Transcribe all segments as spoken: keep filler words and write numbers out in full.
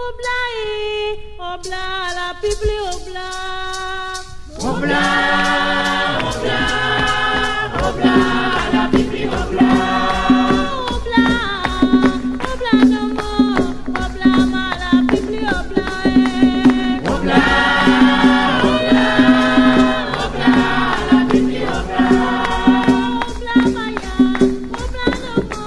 Obla, eh, obla, ala pipli obla. Obla, obla, obla, ala pipli obla. Obla, obla nomo, obla ma ala pipli obla, eh. Obla, obla, obla, ala pipli obla. Obla maya, obla nomo.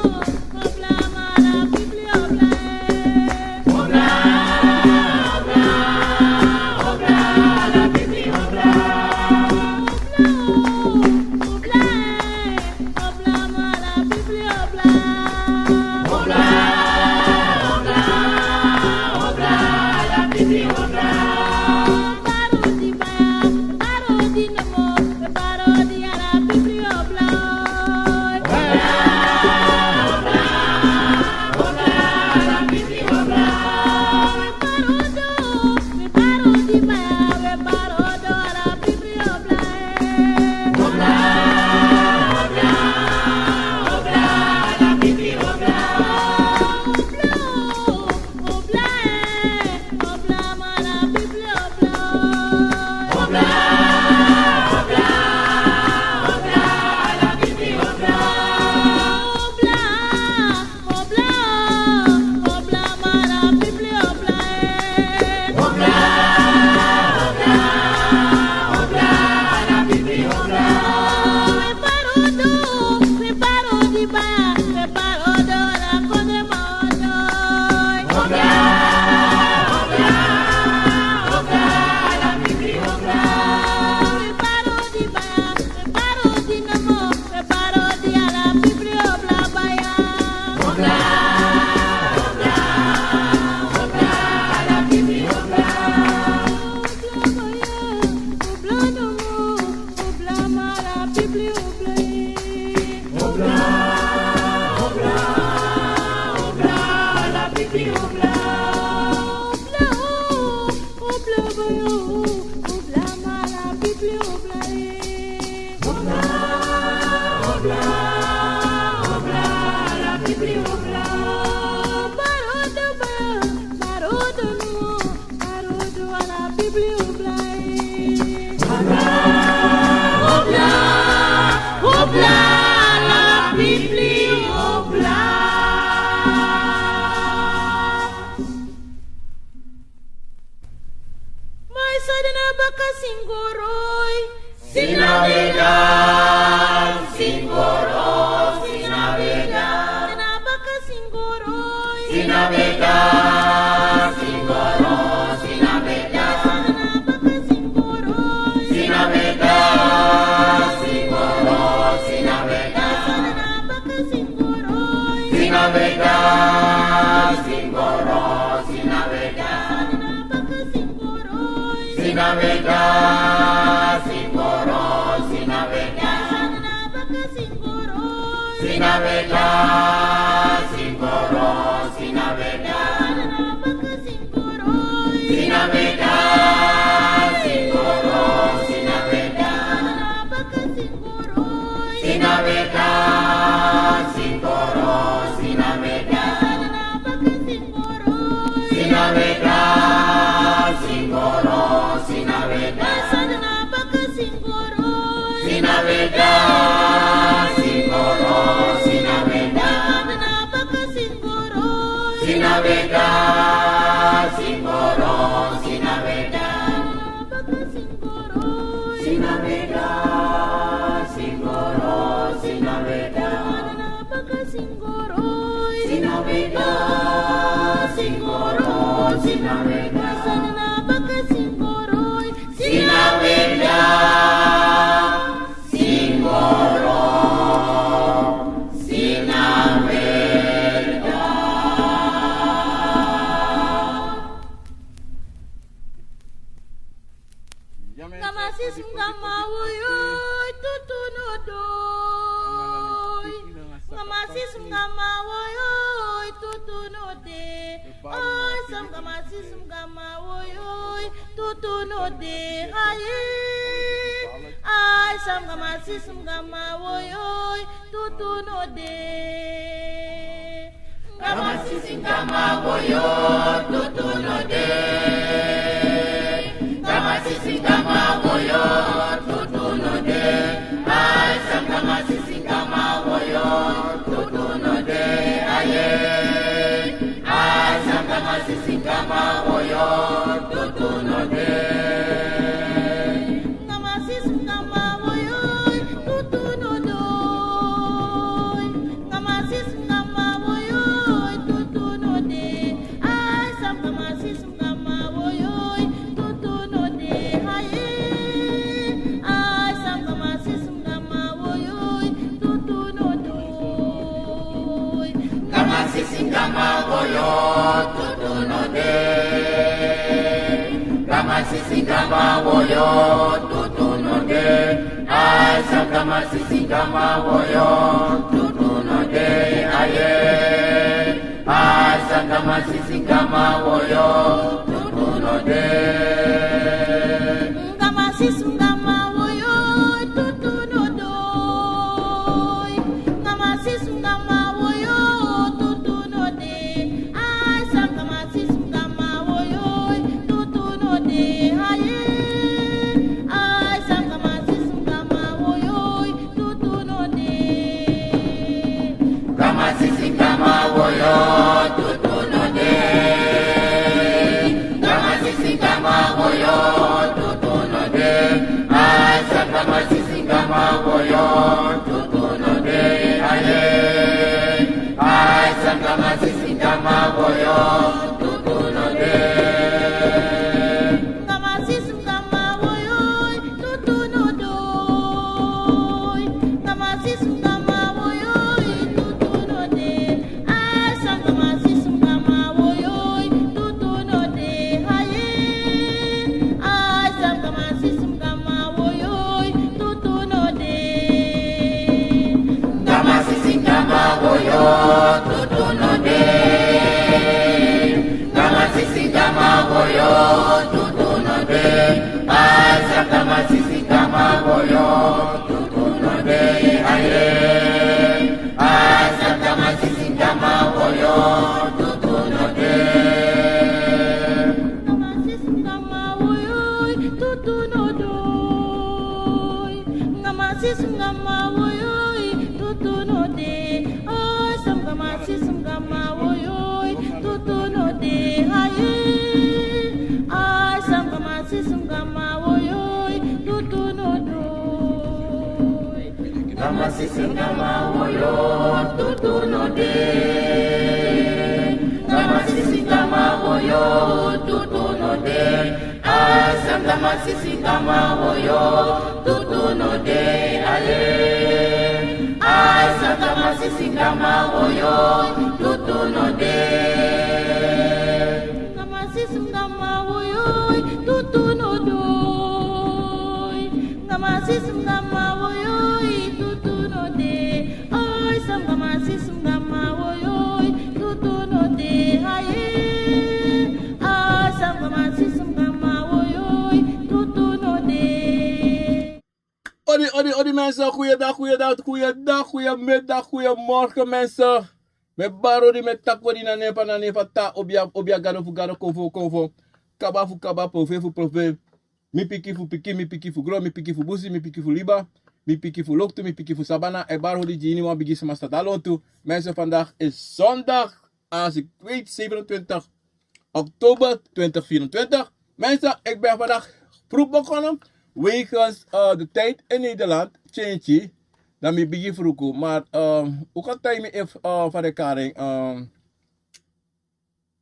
Mai sadi na baka singoroi. Sinabeda, singoro, sinabeda. Na baka singoroi. Sinabeda, singoro, sinabeda. Na baka singoroi. Sinabeda, singoro, sinabeda. Na baka singoroi. Sinabeda, singoro, sinabeda. Sinabeda, singoro, sinabeda. Sinabeda, singoro, sinabeda. Sinabeda, singoro, sinabeda. Sinabeda, singoro, sinabeda. Sinabeda, singoro, sinabeda. Sinabeda, singoro, sinabeda. Sinabeda, singoro, sinabeda. Sinabeda, singoro, sinabeda. Sinabeda, singoro, sinabeda. Sinabeda, singoro, sinabeda. Nga masisi nga mawoyoi, tutu no doi. Nga masisi nga mawoyoi, tutu no de. Ai, sam nga masisi nga mawoyoi, tutu no de. Aye. Ai, sam nga masisi nga mawoyoi, tutu no de. Nga masisi nga mawoyoi, tutu no Sisungama woyoi, tutu no de haye. Ai, sangama sisungama woyoi, tutu no doi. Gama sisungama woyo, tutu no de. Gama sisungama woyo, tutu no de. Ai, sangama sisungama woyo, tutu no de haye. Ai, sangama sisungama woyo, tutu no de. Gama sisungama woyo, tutu no doi. Gama sisungama woyo, tutu no de. Ai, sangama sisungama woyo, tutu no de haye. Ai, sangama sisungama woyo, tutu no de. Gama sisungama woyo, tutu no de. Gama sisungama woyo, tutu no de. Ai, sangama sisungama woyo, tutu no de. Aye. Ai, sangama sisungama woyo, tutu no de. Gama sisungama woyoi, tutu no doi. Gama sisungama woyoi, tutu no de. Ai, sangama sisungama woyoi, tutu no de haye. Ai, sangama sisungama woyoi, tutu no de. Gama sisungama woyo, tutu no de. Gama sisungama woyo, tutu no de. Ai, sangama sisungama woyo, tutu no de. Aye. Ai, sangama sisungama woyo, tutu no de. Gama sisungama woyoi, tutu no doi. Gama sisungama woyoi, tutu no de. Ai, sangama sisungama woyoi, tutu no de haye. Ai, sangama sisungama woyoi, tutu no doi. Gama sisungama woyo, tutu no de. Gama sisungama woyo, tutu no de. Ai, sangama sisungama woyo, tutu no de. Aye. Ai, sangama sisungama woyo, tutu no de. Gama sisungama woyoi, tutu no doi. Gama sisungama woyoi, tutu no de. Ai, sangama sisungama woyoi, tutu no de haye. Ai, sangama sisungama woyoi, tutu no de. Odi, odi, odi mensen, goeiedag, goeiedag, goeiedag, goeiemiddag, goeiemorgen mensen. Mi e bari odi, mi e taki odi na nen fu, na nen fu Tata, obia, obia, gado fu gado, konfo fu konfo, kaba fu kaba, profeiti fu profeiti, mi pikin fu pikin, mi pikin fu gron, mi pikin fu busi, mi pikin fu liba, mi pikin fu loktu, mi pikin fu sabana. E bari odi gi iniwan bigi sma san de na lontu. Mensen, vandaag is zondag, als ik weet, zevenentwintig oktober twintig vierentwintig. Mensen, ik ben vandaag vroeg begonnen. Wegens eh, de tijd in Nederland, change. Dan mi bigi vroeg. Maar eh, hoe kan time if eh, van de karing eh,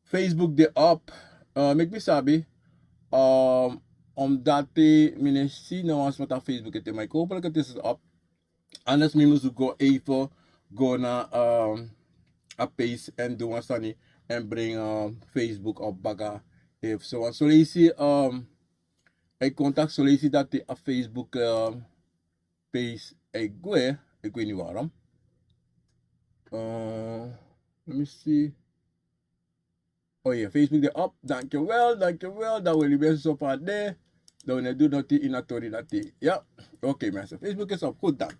Facebook de op? Eh, make me sabi. Eh, omdat die minister no was met aan Facebook het, maar ik hopelijk het is het op. Anders mi musu go even go na eh, a page en doen wan sani en bring eh, Facebook op baka. If so wan so leisi eh, e contact so leisi dat a Facebook eh, page e gwe, ik weet niet waarom. Eh, let me see. Oh ja, Facebook de op. Dankjewel, dankjewel. Dan wil je mensen zo van de. Dan we doen dat in authority dat die. Ja, oké mensen. Facebook is op. Goed dan.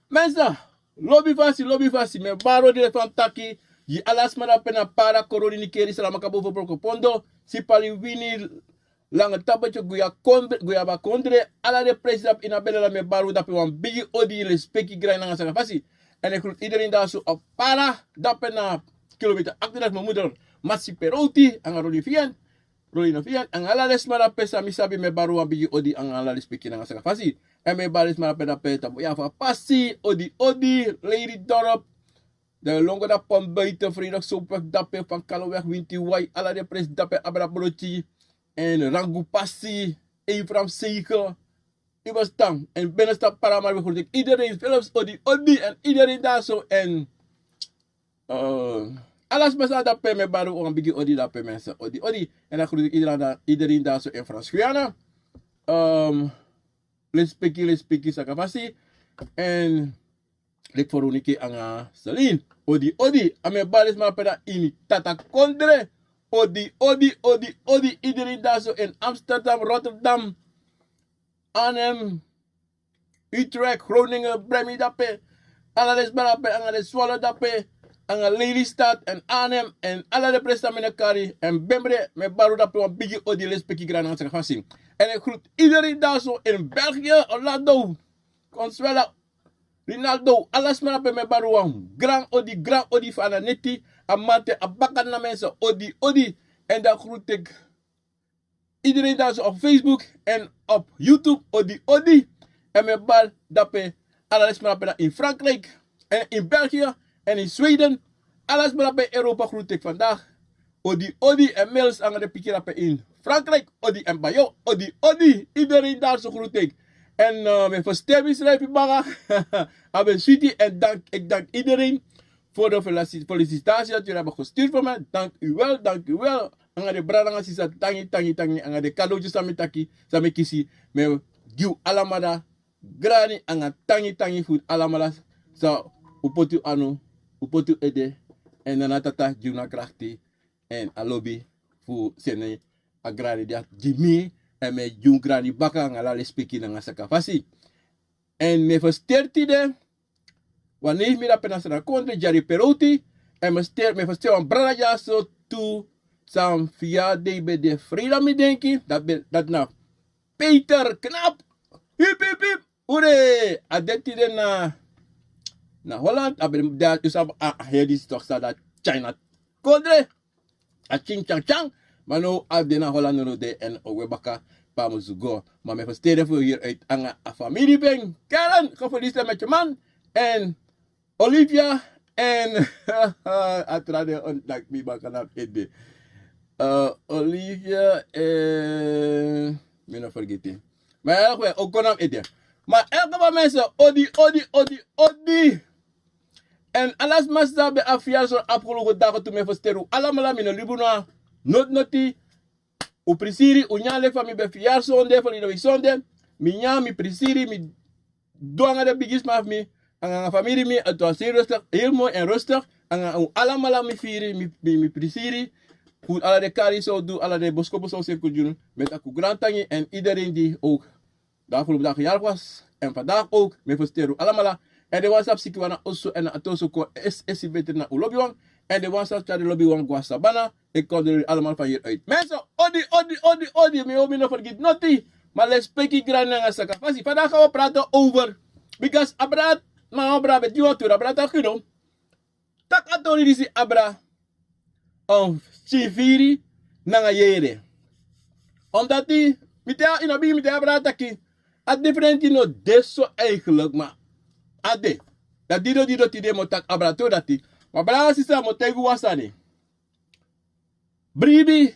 Mensen, lobi fasi, lobi fasi. Mi e bari odi fu mi taki. Gi ala sma dape na Para, Koroni, Nickerie, Saramacca, Bofo, Brokopondo, Sipaliwini, Lange Tapu, Guya Kondre, Guyaba Kondre, ala den presi dape ini a bele, dan mi e bari odi dape wan bigi odi, lespeki, grani nanga saka fasi. En ik groet iedereen daar zo op Para, dape na kilometer achtendertig, mijn moeder, Masi Peroti, anga Roni Fien, Roni Fien, anga ala den sma dape san mi sabi, mi e bari wan bigi odi anga ala lespeki nanga saka fasi. En mi e bari sma dape dape tapu ya fu a pasi, odi odi, Lady Dorp, Dan yu lon go dape, pon buiten Vredeszoopweg dape, Van Kallenweg, Winti Wai, ala den presi dape, Abra Broti, en Rangu Pasi, Efraim Sekel. Yu bestan, en binnenstad Paramaribo groet ik iedereen, Philips, odi, odi, en iedereen daar zo, en eh, ala sma san dape, mi e bari wan bigi odi dape, mensen, odi, odi. En dan groet ik iedereen daar, iedereen daar zo in Frans-Guyana. Ehm, Lespeki, lespeki, saka fasi. En leki Veronike anga Celine. Odi, odi. A mi e bari sma dape na ini Tata Kondre. Odi, odi, odi, odi. Iedereen daar zo in Amsterdam, Rotterdam, Arnhem, Utrecht, Groningen, Bremi dape. Ala den sma dape, anga den Zwolle dape, anga Lelystad en Arnhem, en ala den presi san mi no kari, en Bembre, mi e bari dape wan bigi odi, lespeki, grani anga saka fasi. En ik groet iedereen daar zo in België, Orlando, Consuela, Rinaldo, ala sma dape mi e bari wan gran odi, gran odi fu a neti, a mamanten, a bakadina, mensen, odi, odi. En dan groet ik iedereen daar zo op Facebook en op YouTube, odi, odi. En mi e bari dape ala den sma dape na in Frankrijk en in België en in Zweden. Ala sma dape Europa groet ik vandaag. Odi, odi, en Mils anga den pikin dape in Frankrijk. Odi, en Bayo, odi, odi. Iedereen daar zo groet ik. En eh, mi e ferstel misrefi baka. A ben switi, en dank, ik dank iedereen voor de felicitatie dat jullie hebben gestuurd voor mij. Dank u wel, dank u wel. Anga den brada anga sisa, tangi, tangi, tangi. Anga den cadeautjes san mi taki, san mi kisi, mi e gi un alamala grani anga tangi, tangi fu un alamala san un poti un anu, un poti un ede, en na Tata gi un a krakti en a lobi fu seni a grani dati gi mi, en mi e gi un grani baka anga ala lespeki nanga saka fasi. En mi e ferstel tide wan neef mi dape na Sranan Kondre, Jerry Perotti. En mi e ferstel, mi e ferstel wan brada dyaso tu, san verjaardag ben de vrijdag mi denki, dati ben, dati na Peter Knap. Hip, hip, hip. Ure, a de tide na, na Holland, a ben de, yu sabi, a, a heri disi toch, san dati China Kondre. A tying tyang tyang. Ma now a de na Holland, no de, en o gwe baka pe a musu go. Ma mi e ferstel den fu heri uit anga a famiri fu en. Karen, gefeliciteerd met je man. En Olivia en a tra den ontdaki mi baka na fu ede. Eh, Olivia en, mi no fergiti. Ma ya, o kon na fu ede. Ma elke wan, mensen, odi, odi, odi, odi. En ala sma san ben abi verjaardag afgelopen dagen, tu mi e ferstel un alamala, mi no libi un noti noti. Un prisiri, un nyan leki fa mi ben verjaardag sonde, verleden week sonde. Mi nyan, mi prisiri, mi du anga den bigisma fu mi, anga, anga famiri fu mi, het was heel rustig, heel mooi en rustig. Anga un alamala mi firi, mi, mi, mi prisiri. Fu ala den kari san un du, ala den boskopu san un seni kon gi unu. Mi e taki un grantangi, en iedereen die ook de afgelopen dagen jarig was, en vandaag ook, mi e ferstel un alamala. En den wan san abi sikiwan na osu en na ati osu, kon esi, esi betri na un lobiwan. En den wan san tyari den lobiwan go na sabana, ik kondoleer allemaal van hieruit. Mensen, odi, odi, odi, odi, mi o mi no fergiti noti. Ma lespeki grani nanga saka fasi. Vandaag gaan we praten over, because a brada, ma a brada ben gi wan tori, a brada taki no. Taki a tori disi, a brada, um, si firi nanga yere. Omdat mi te, yu no bigin, mi te a brada taki a different, yu no de so eigenlijk, ma a de. Dati di doti, doti di mi o taki a brada tori dati. Ma brada, sisa, mi o taigi un wan sani. Bribi,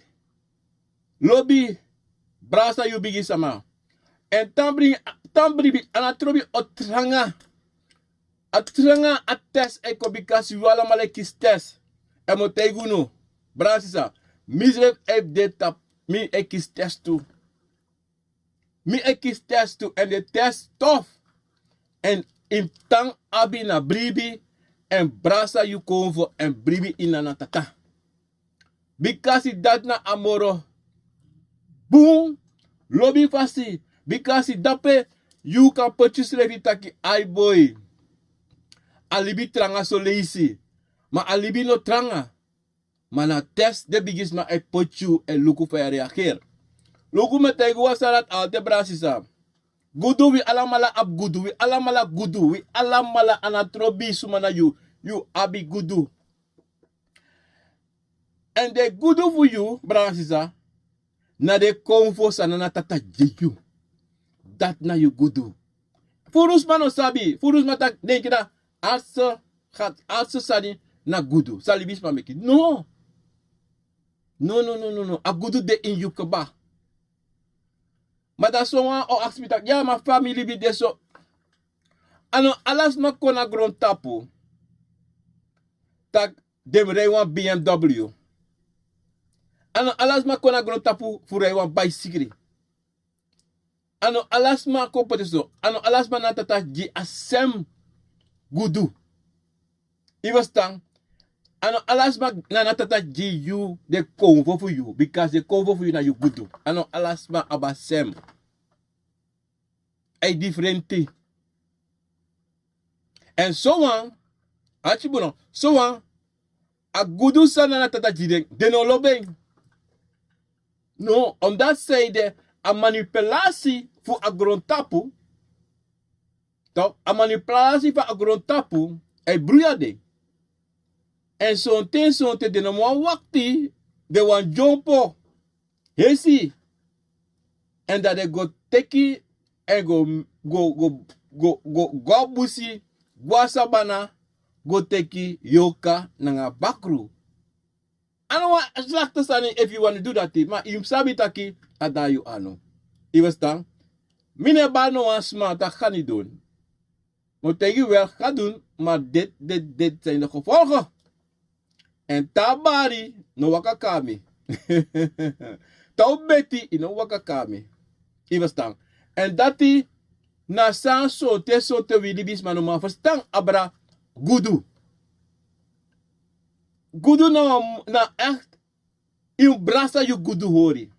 lobi, brasa, yu bigisma. En tan bribi, tan bribi, a no trobi, o tranga. A tranga, a test e kon, because yu alamala e kisi test. En mi o taigi unu, brada, sisa, misrefi e de tapu, mi e kisi test tu. Mi e kisi test tu, en den test tof. En yu mus tan abi na bribi, en brasa, yu konfo, en bribi ini a Tata. Bikasi dati na a moro bun lobi fasi. Bikasi dape yu kan poti yusrefi taki, ai boi, a libi tranga soleisi. Ma a libi no tranga. Ma na test den bigisma e poti yu, e luku fa yu e reageri. Luku, mi e taigi wan sani dati altijd, brada, sisa. Gudu, wi alamala abi gudu, wi alamala gudu, wi alamala, a no trobi suma na yu, yu abi gudu. En den gudu fu yu, brada, sisa, na den konfo san a Tata gi yu. Dati na yu gudu. Furu sma no sabi, furu sma taki, denki na arts, Gati, also sani na gudu san libisma meki. No. No no no no no a gudu de ini yu kba. Ma dan sowan o aksi mi taki ya ma famili bi de so. A no ala sma kon na grontapu tak' den mus rei wan bmw. A no ala sma kon na grontapu fu rei wan baisikri. A no ala sma kon poti so. A no ala sma na tata gi a sem gudu. Yu ferstan? A no ala sma na na tata gi yu den konfo fu yu bika den konfo fu yu na yu gudu. A no ala sma abi a sem. A e difrenti. Èn sowan, ati bun no, sowan a gudu san na na tata gi den den no lobi en. No, omdati san ede a manipulasi fu a grontapu. A manipulasi fu a grontapu a e bruya den. Èn sonten sonten den no man wakti, den wani dyompo hesi. Èn dan den go teki èn go go go go go a busi, go a sabana, go teki yorka nanga bakru. A no wan slakte sani efu yu wani du dati ma yu mus sabi taki a dan yu anu. Yu ferstan? Mi no e bari no wan sma taki ganidon. Mi o taigi yu wel, ganidon ma deti deti deti san yu no gefolge. Èn te a bari no waka kon na mi. Te a o beti yu no waka kon na mi. Yu ferstan? Èn dati na san sonten sonten wi libisma no man ferstan abra. Gudu. Gudu na wan na ekti yu mus brasa yu gudu hori.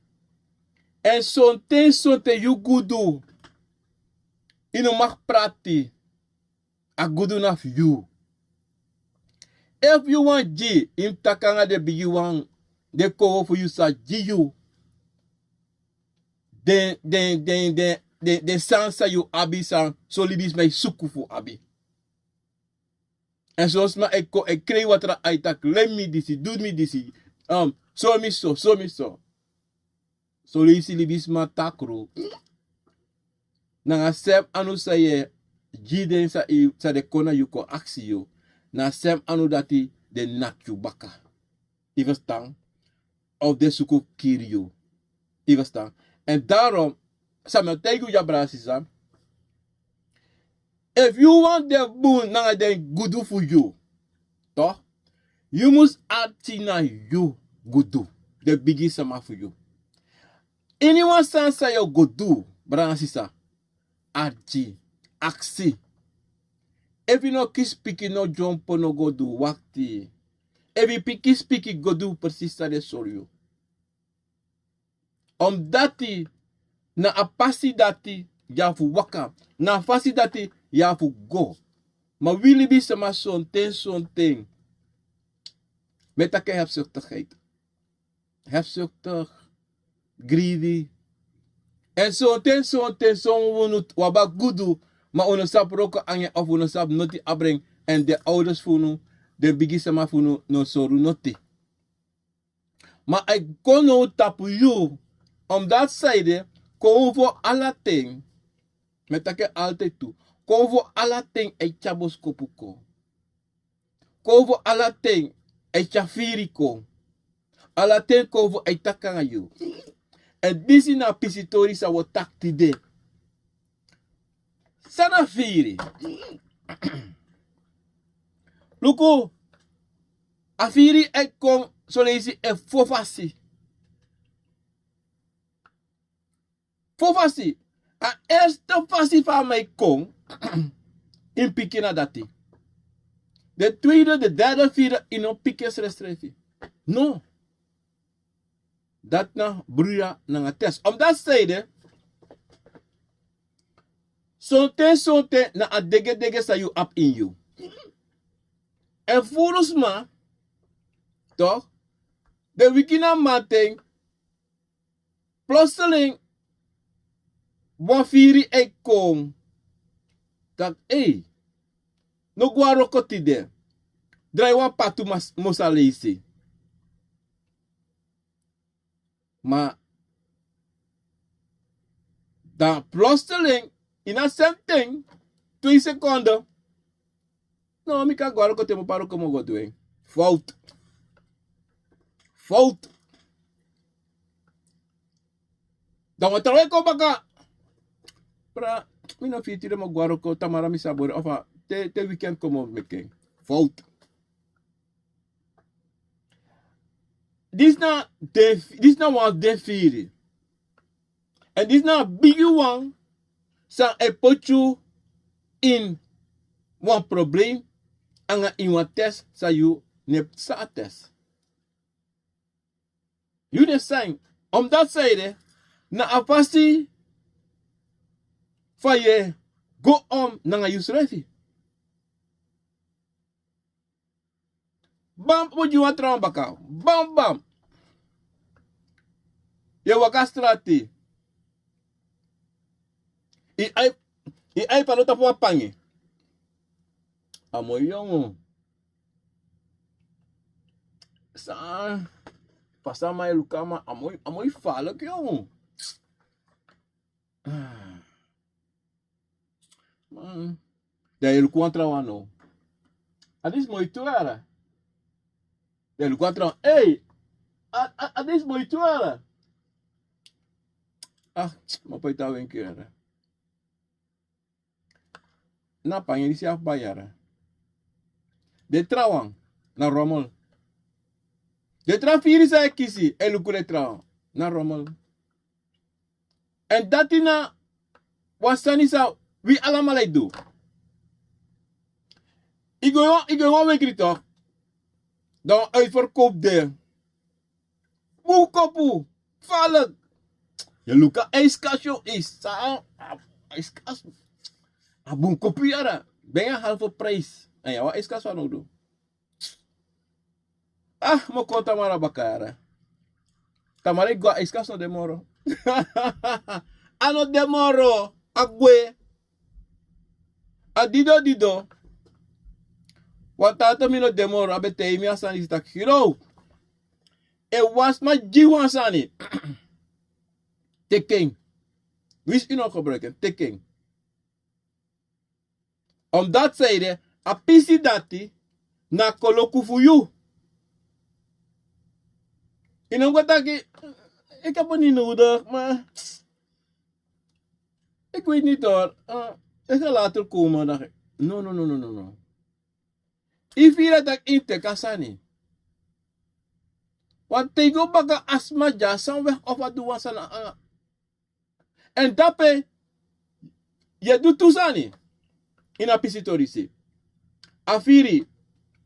Èn sonten sonten yu gudu yu no maki prati. A gudu na fu yu. Efu yu wani gi yu mus taki nanga den bigi wan den kowo fu yu sa gi yu den den den den den den sani san yu abi san son libisma e suku fu abi. Èn son sma e kon e krei watra ai taki leni mi disi du mi disi. Sori mi so sori mi so. Son leisi libisma takru nanga sem anu san yu e gi den san den kon na yu kon aksi yu na sem anu dati den naki yu baka. Yu ferstan? Of den suku kiri yu. Yu ferstan? Èn darom san mi o taigi yu dya brada sisa, efu yu wani de bun nanga den gudu fu yu, yu mus arki na yu gudu. Den bigi sama fu yu. Iniwan sani san yu o go du, brada sisa, arki, aksi. Efu yu no kisi pikin no dyompo no go du wakti. Efu yu pikin kisi pikin go du presisi san den sori yu. Omdati na a pasi dati yu abi fu waka, na a fasi dati yu abi fu go. Ma wi libisma sonten sonten mi e taki en hefsuktigheid, hefsuktig, gridi. Èn sonten sonten son unu wi abi a gudu ma un no sabi wroko nanga en of un no sabi noti abra en. Èn den owders fu unu, den bigi sama fu unu no sori un noti. Ma a e kon now tapu yu. Omdati san ede, kon fu ala ten, mi e taki en altide tu, kon fu ala ten a e tyari boskopu kon. Kon fu ala ten a e tyari firi kon. Ala ten kon fu a e taki nanga yu. Èn disi na a pisitori san wi o taki tide. San na firi? Luku, a firi a e kon soleisi e fo fasi. Fo fasi. A erste fasi fa a man e kon, yu mus piki na dati. Den twede, den derde, firi, yu no piki en srefsrefi. No. Dati na bruya nanga test. Omdati san ede, sonten sonten na a degedege san yu abi ini yu. Èn furu sma, den wiki na mamanten, plotseling wan firi e kon. Taki ei, no go na wroko tide. Drai wan patu, mosa leisi. Ma dan plotseling, ini a semi ten, twee sekonde, No, mi kan go a wroko te mi opo a wroko mi o go du en. Fout. Fout. Dan wan trawan e kon baka. Bra, mi no firi tide mi o go a wroko, tamara mi sa bori, ofu te, te weekend kon mi o meki en. Fout. Disi na den, disi na wan den firi. Èn disi na a bigi wan san e poti yu ini wan problem anga ini wan test san yu no e psa a test. Yu no e sain. Omdati san ede na a fasi fa yu e go om nanga yusrefi. Bam, un gi wan trawan baka. Bam, bam. Yu e waka strati. I ai, i ai pano tapu wan pangi. A moi yongu. San pasa man e luku a man, a moi, a moi falek yongu. Ah. Man. Dan yu e luku wan trawan now. A disi moi tu yara. Yu e luku wan trawan. Ei! A, a, a disi moi tu yara. Ah, mi o poi tan wenki yara. Na pangi disi a fu bai yara. Den trawan na romel. Den tra firi san e kisi e luku den trawan na romel. Èn dati na wan sani san wi alamala e du. I go, i go wan wegri tok. Dan wan uitverkoop de. Bun kopu. Falek. Yu e luku a ijskast, yu e sa a, a ijskast. A bun kopu yara. Ben a halve prijs. Èn yu abi wan ijskast fanowdu. Ah, mi o kon tamara baka yara. Tamara e go, a ijskast no de moro. A no de moro. A gwe. A dido dido. Wan tata mi no de moro, a ben taigi mi a sani disi taki: Hiro, efu wan sma gi yu wan sani, teki en. Winsi yu no o gebruiki en, teki en. Omdati san ede, a pisi dati na koloku fu yu. Yu no go taki: Ik heb het niet nodig, maar ik weet niet hoor. Eh, ik ga later komen. Dan, no, no, no, no, no, no. Yu firi taki yu teki a sani. Wan ten go baka, a sma dya san weg of a du wan sani anga. Èn dape yu e du tu sani ini a pisi tori disi. A firi,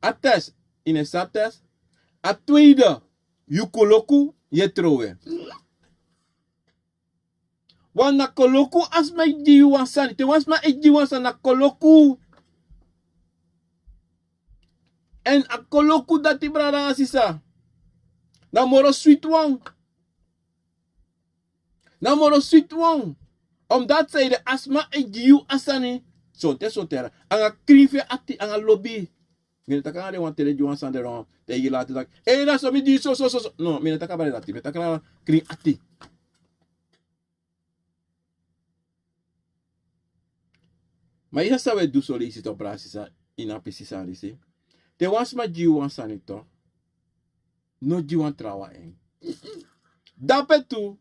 a test, yu no e sabi test. A tweede, yu koloku, yu e trowe. Wan na koloku a sma e gi yu wan sani. Te wan sma e gi wan sani na koloku. Èn a koloku dati, brada nanga sisa, na moro switi wan. Na moro switi wan. Omdati san ede, a sma e gi yu a sani sonten sonten yara, anga krin fu en ati, anga lobi. Mi no e taki anga den wan te den gi wan sani, den wan taigi lati taki: Ei, na so mi gi yu so so so so. No, mi no e taki a bari dati. Mi e taki anga krin ati. Ma yu sabi san wi e du son leisi tu, brada, sisa, ini a pisi sani disi. Te wan sma gi yu wan sani tu, no gi wan trawan en. Dape tu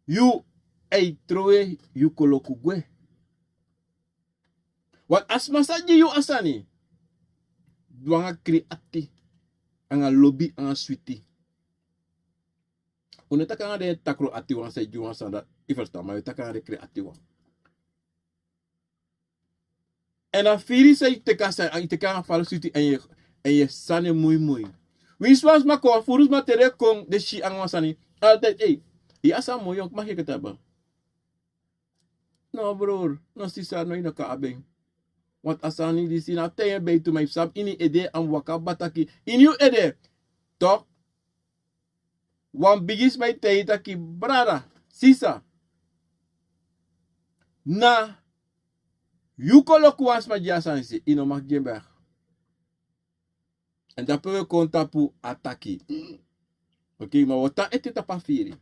yu e trowe yu koloku gwe. Wan a sma sa gi yu a sani, du anga krin ati, anga lobi, anga switi. Un no e taki anga den takru ati wan san e gi wan sani, dati yu ferstan, ma yu e taki anga den krin ati wan. Èn a firi san yu teki a sani, yu teki anga fala switi èn yu e, èn yu e sani moi moi. Winsi wan sma kon, wan furu sma, te den kon, den si anga wan sani, altijd: Ei, yu a sani moi, yu o maki kaba. No, bror, no, sisa, no, yu no kan abi en. Want a sani disi na ten yu e beitu, ma yu sabi ini yu ede a mus waka bataki. Ini yu ede, toch, wan bigi sma e taigi yu taki: Brada, sisa, na yu koloku wan sma gi a sani disi, yu no mag gi en bek. Èn dape wi e kon tapu a taki. Oké, ma wi o tan ete tapu a firi.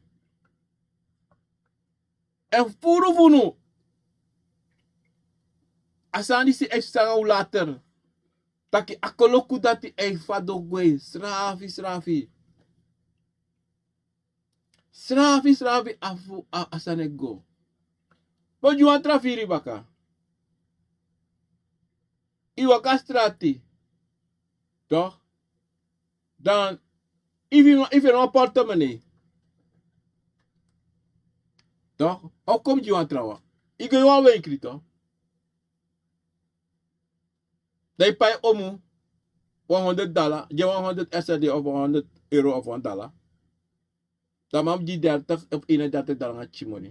Èn furu funu, a sani disi e sanga un later. taki a koloku dati e fadon gwe srafi srafi. Srafi srafi a fu a sani e go. Bo gi wan tra firi baka. I waka strati. Tok'? Dan ifi no wan portemone. Tok'? A o kon gi wan tra wan. I go gi wan wenkri tok'? Dan i pai omu wan honderd dala gi en wan honderd srd of wan honderd euro of wan dala. Dan a man mus gi dertig of eenendertig dala nanga pikin moni.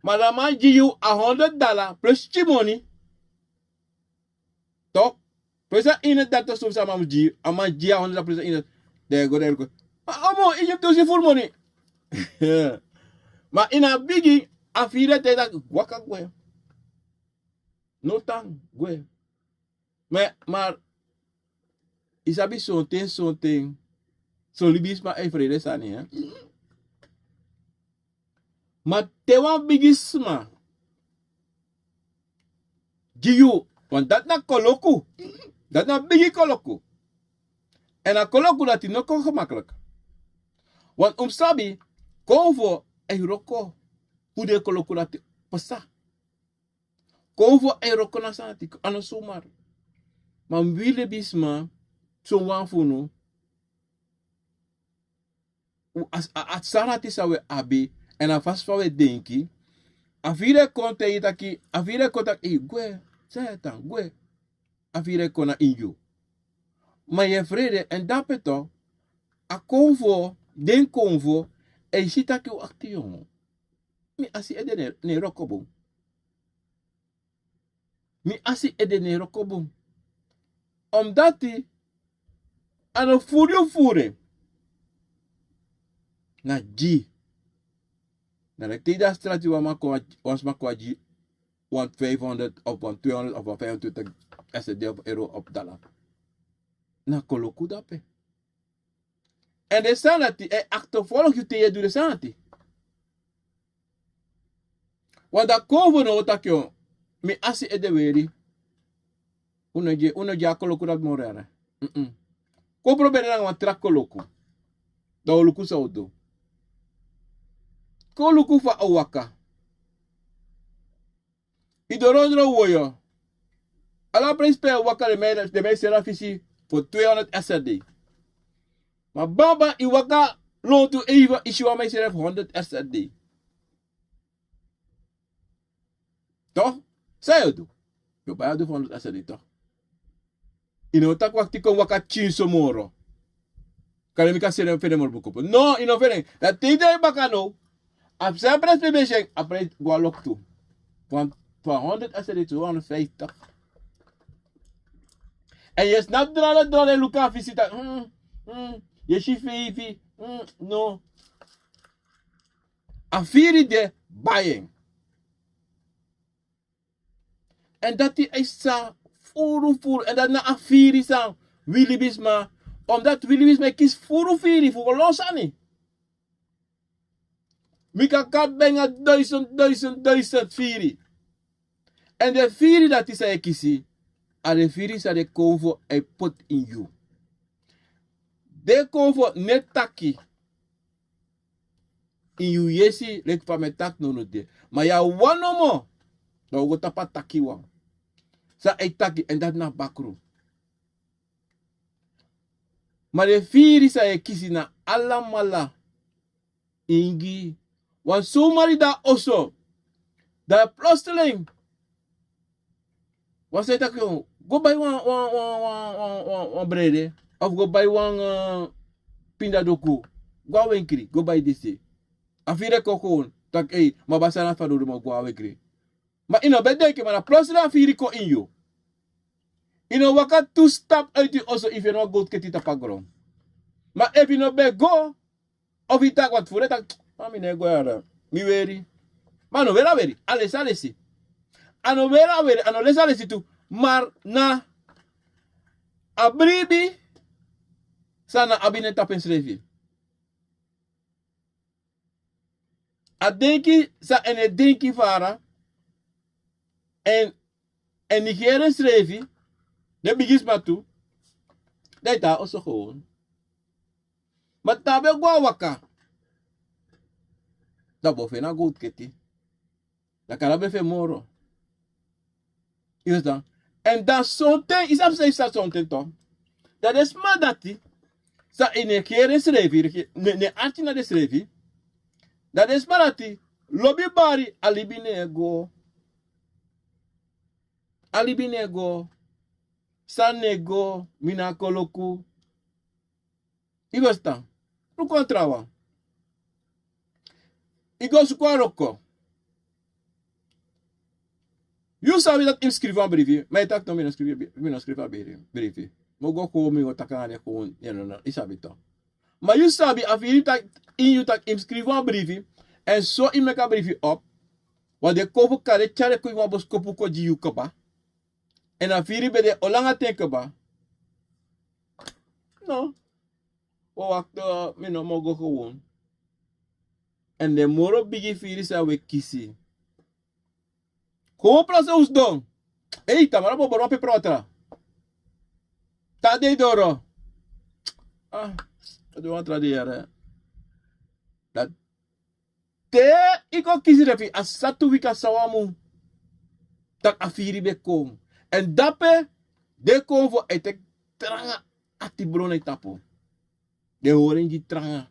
Ma dan a man gi yu a honderd dala plus pikin moni. Tok'? Plus a eenendertig suf san a man mus gi yu a man gi yu a honderd dala plus a eenendertig. Dan yu go dan yu go. Ma omu i gi mi tu si furu moni. Ma ini a bigin a firi e taigi taki waka gwe. No tan gwe. Ma i sabi sonten sonten son libisma e frede sani. Ma te wan bigisma gi yu, want dati na koloku. Dati na bigi koloku. Èn a koloku dati no kon gemakliki. Want un mus sabi, konfo e wroko fu den koloku dati pasa. Konfo e wroko na sani dati a no sumari. Ma mi wi libisma, son wan fu unu, a sani dati san wi e abi èn a fasi fa wi e denki. A firi e kon taigi taki a firi e kon taki gwe. San yu e tan gwe. A firi e kon na ini yu. Ma yu e frede èn dape to a konfo, den konfo e si taki wakti yongo. Mi asi ede ne wroko bun. Mi asi ede ne wroko bun. Omdati a no furu yu furu en. Na gi na leki te yu de a strati wan sma kon a gi wan fifhonderd of wan twehonderd of wan fifentwintig srd of euro of dala. Na koloku dape. Èn den sani dati e aktefolgi yu te yu e du den sani dati. Wan dati kon fu no o taki mi asi ede weri. Un no gi a koloku dati moro yara. Kon proberi nanga wan tra koloku. Dan o luku san o du. Kon luku fa o waka. I doro ondro woyo. Ala presi pe a waka den man e seri a fisi fu twehonderd srd. Ma baba i waka lontu eiva i si wan man e seri a fu honderd srd. Tok'? San yu o du? Yu o bai a du fu honderd srd tok'? I no o taki wakti kon waka pikinso moro. Kande mi kan seri en fende moro bukopo no i no fende en. Dan te i drai baka now. A psa a prijsi pe i ben si en a prijsi go a loktu. Fu a honderd a seri tu wan fiftig. Èn yu e snap drala drala e luku a fisi taki yu e si feifi. No. A firi de bai en. Èn dati a e san furu furu èn dati na a firi san wi libisma. Omdati wi libisma e kisi furu firi fu go lon sani. Mi kan kan ben nanga doisent doisent doisent firi. Èn den firi dati san yu e kisi a den firi san den konfo e poti ini yu. Den konfo no e taki ini yu yesi leki fa mi e taki nownow de. Ma yu a wan nomo. Dan un go tapu a taki wan san a e taki èn dati na bakru. Ma den firi san yu e kisi na alamala. Ingi wan somari de a oso. Dan plostelin wan san e taki go bai wan brede of go bai wan pindadoku. Go a wenkri go bai disi. A firi e kon kon taki ma basa na faduru ma go a wenkri. Ma i no ben denki ma na plostelin a firi kon ini yu. I no waka tu stap uiti oso ifi en no wan gowtu keti tapu a gron. Ma efu i no ben go ofu i taki wati furu e taki ma mi no e go yara. Mi weri. Ma a no weri a weri a lesi a lesi. A no weri a weri a no lesi a lesi tu. Mar na a bribi san na abi nen tapu ensrefi. A denki san en e denki fara èn en nigeri ensrefi. Den bigisma tu, dan yu tan a oso gewon. Ma te a ben go a waka, dan bo feni a gowtu keti. Dan kala ben feni moro. Yu si dan? Èn dan sonten yu sabi san yu sabi sonten tu. Dan den sma dati san e negeri en srefi, ne, ne arki na den srefi. Dan den sma dati lobi bari a libi no e go. A libi no e go. San no e go, mi no a koloku. Yu go stan. Luku wan trawan. Yu go suku a wroko. Yu sabi dati yu mus skrifi wan brifi, ma yu taki no, mi no skrifi a brifi. Mi o go kon, mi go taki nanga den kon, yu sabi tu. Ma yu sabi a firi taki, ini yu taki yu mus skrifi wan brifi. Èn so yu meki a brifi op. Wan den kon fu kari tyari kon ini wan boskopu kon gi yu kaba. Èn a firi ben de o langa ten kaba. No. O wakti, mi no mi o go gewon. Èn den moro bigi firi san wi e kisi. Kon wan prase un sidon. Ei, tamara bo boro wan peper watra. Tan dei doro. Ah, a du wan tra dei yara. Dati te yu kon kisi den fu yu a sa tu wiki a sa wan mun. Tak' a firi ben kon. Èn dape den kon fu a e teki tranga atibron na yu tapu. Den hori en gi tranga.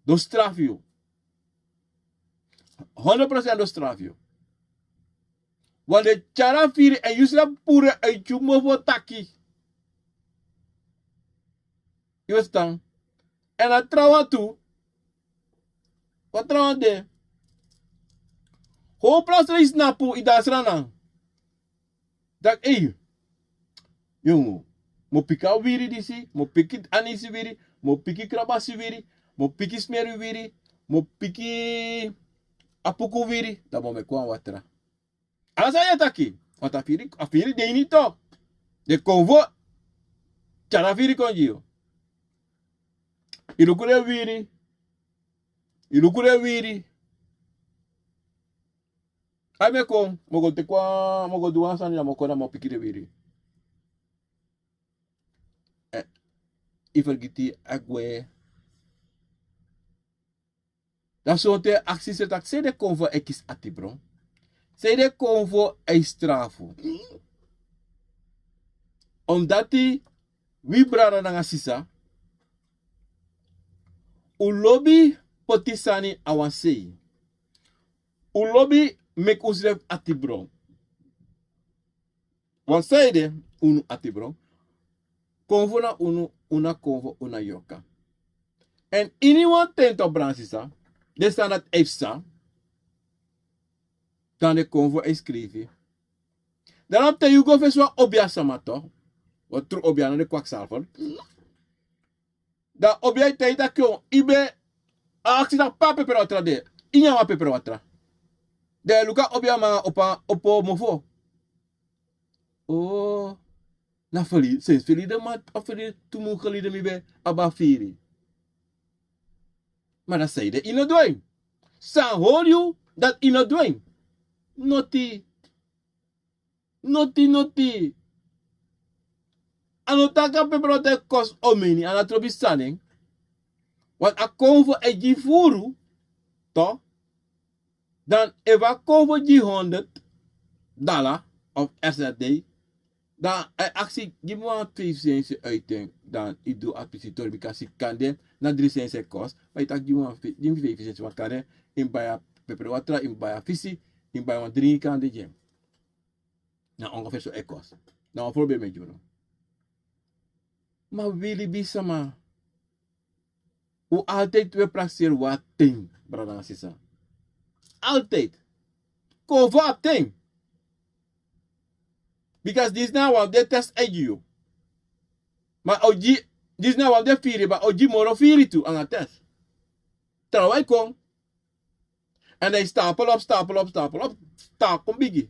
Den o strafu yu. Hondro prosent den o strafu yu. Wan den tyari a firi èn yu srefi puru en a yu mofo taki. Yu e stan? Èn a trawan tu. Wan trawan de. Howpu prase yu snapu yu de a sranan. Tak' ei, yongu, mi o piki a wiri disi, mi o piki anisi wiri, mi o piki krabasi wiri, mi o piki smeri wiri, mi o piki apuku wiri, dan mi o meki wan watra. Ala san yu e taki, want a firi, a firi de ini tu. Den konfo tyari a firi kon gi yu. Yu luku den wiri. Yu luku den wiri. Ai, mi e kon, mi o go teki wan, mi o go du wan sani, dan mi o kon, dan mi o piki den wiri. Eh, yu fergiti a gwe. Dan sonten aksi srefi taki, san ede konfo e kisi atibron? San ede konfo e strafu? Omdati wi brada nanga sisa, un lobi poti sani a wan sei. Un lobi meki unsrefi atibron. Wan sei de unu atibron. Konfo na unu, un na konfo, un na yorka. Èn ini wan ten tu, brada sisa, den sani dati e psa. Dan den konfo e skrifi. Dan na te yu go fesi wan obia sama tu. Wan tru obia, no den kwaksalfer. Dan obia e taigi taki, yu ben aksi taki pe a peperwatra de. Yu nyan wan peperwatra. Dan yu luku a obiaman opo, opo mofo. O, na feli, sensi felide man, a feli tu mun geleden mi ben abi a firi. Ma dan san ede yu no du en? San hori yu dati yu no du en? Noti. Noti, noti. A no taki a peperwatra e kosi omeni, a no trobi sani. Want a konfo e gi furu, to. Dan efu a konfo gi honderd dala of R Z D, dan a e aksi gi mi wan feifi sensi uit en, dan yu du a pisi tori, bika siki kande na dri sensi e kosi, ma yu taki gi mi wan fe-, gi mi feifi sensi, want kande yu mus bai a peperwatra, yu mus bai a fisi, yu mus bai wan dringi kande gi en. Na ongeveer so e kosi. Na wan voorbeeld mi e gi unu. Ma wi libisma, un altijd wi e prakseri wan ten, brada nanga sisa. Altijd. Konfo abi ten. Bika disi na wan fu den test a e gi yu. Ma a o gi, disi na wan fu den firi, ma a o gi moro firi tu anga test. Trawan e kon. Èn dan yu stapel op, stapel op, stapel op, stapel kon bigi.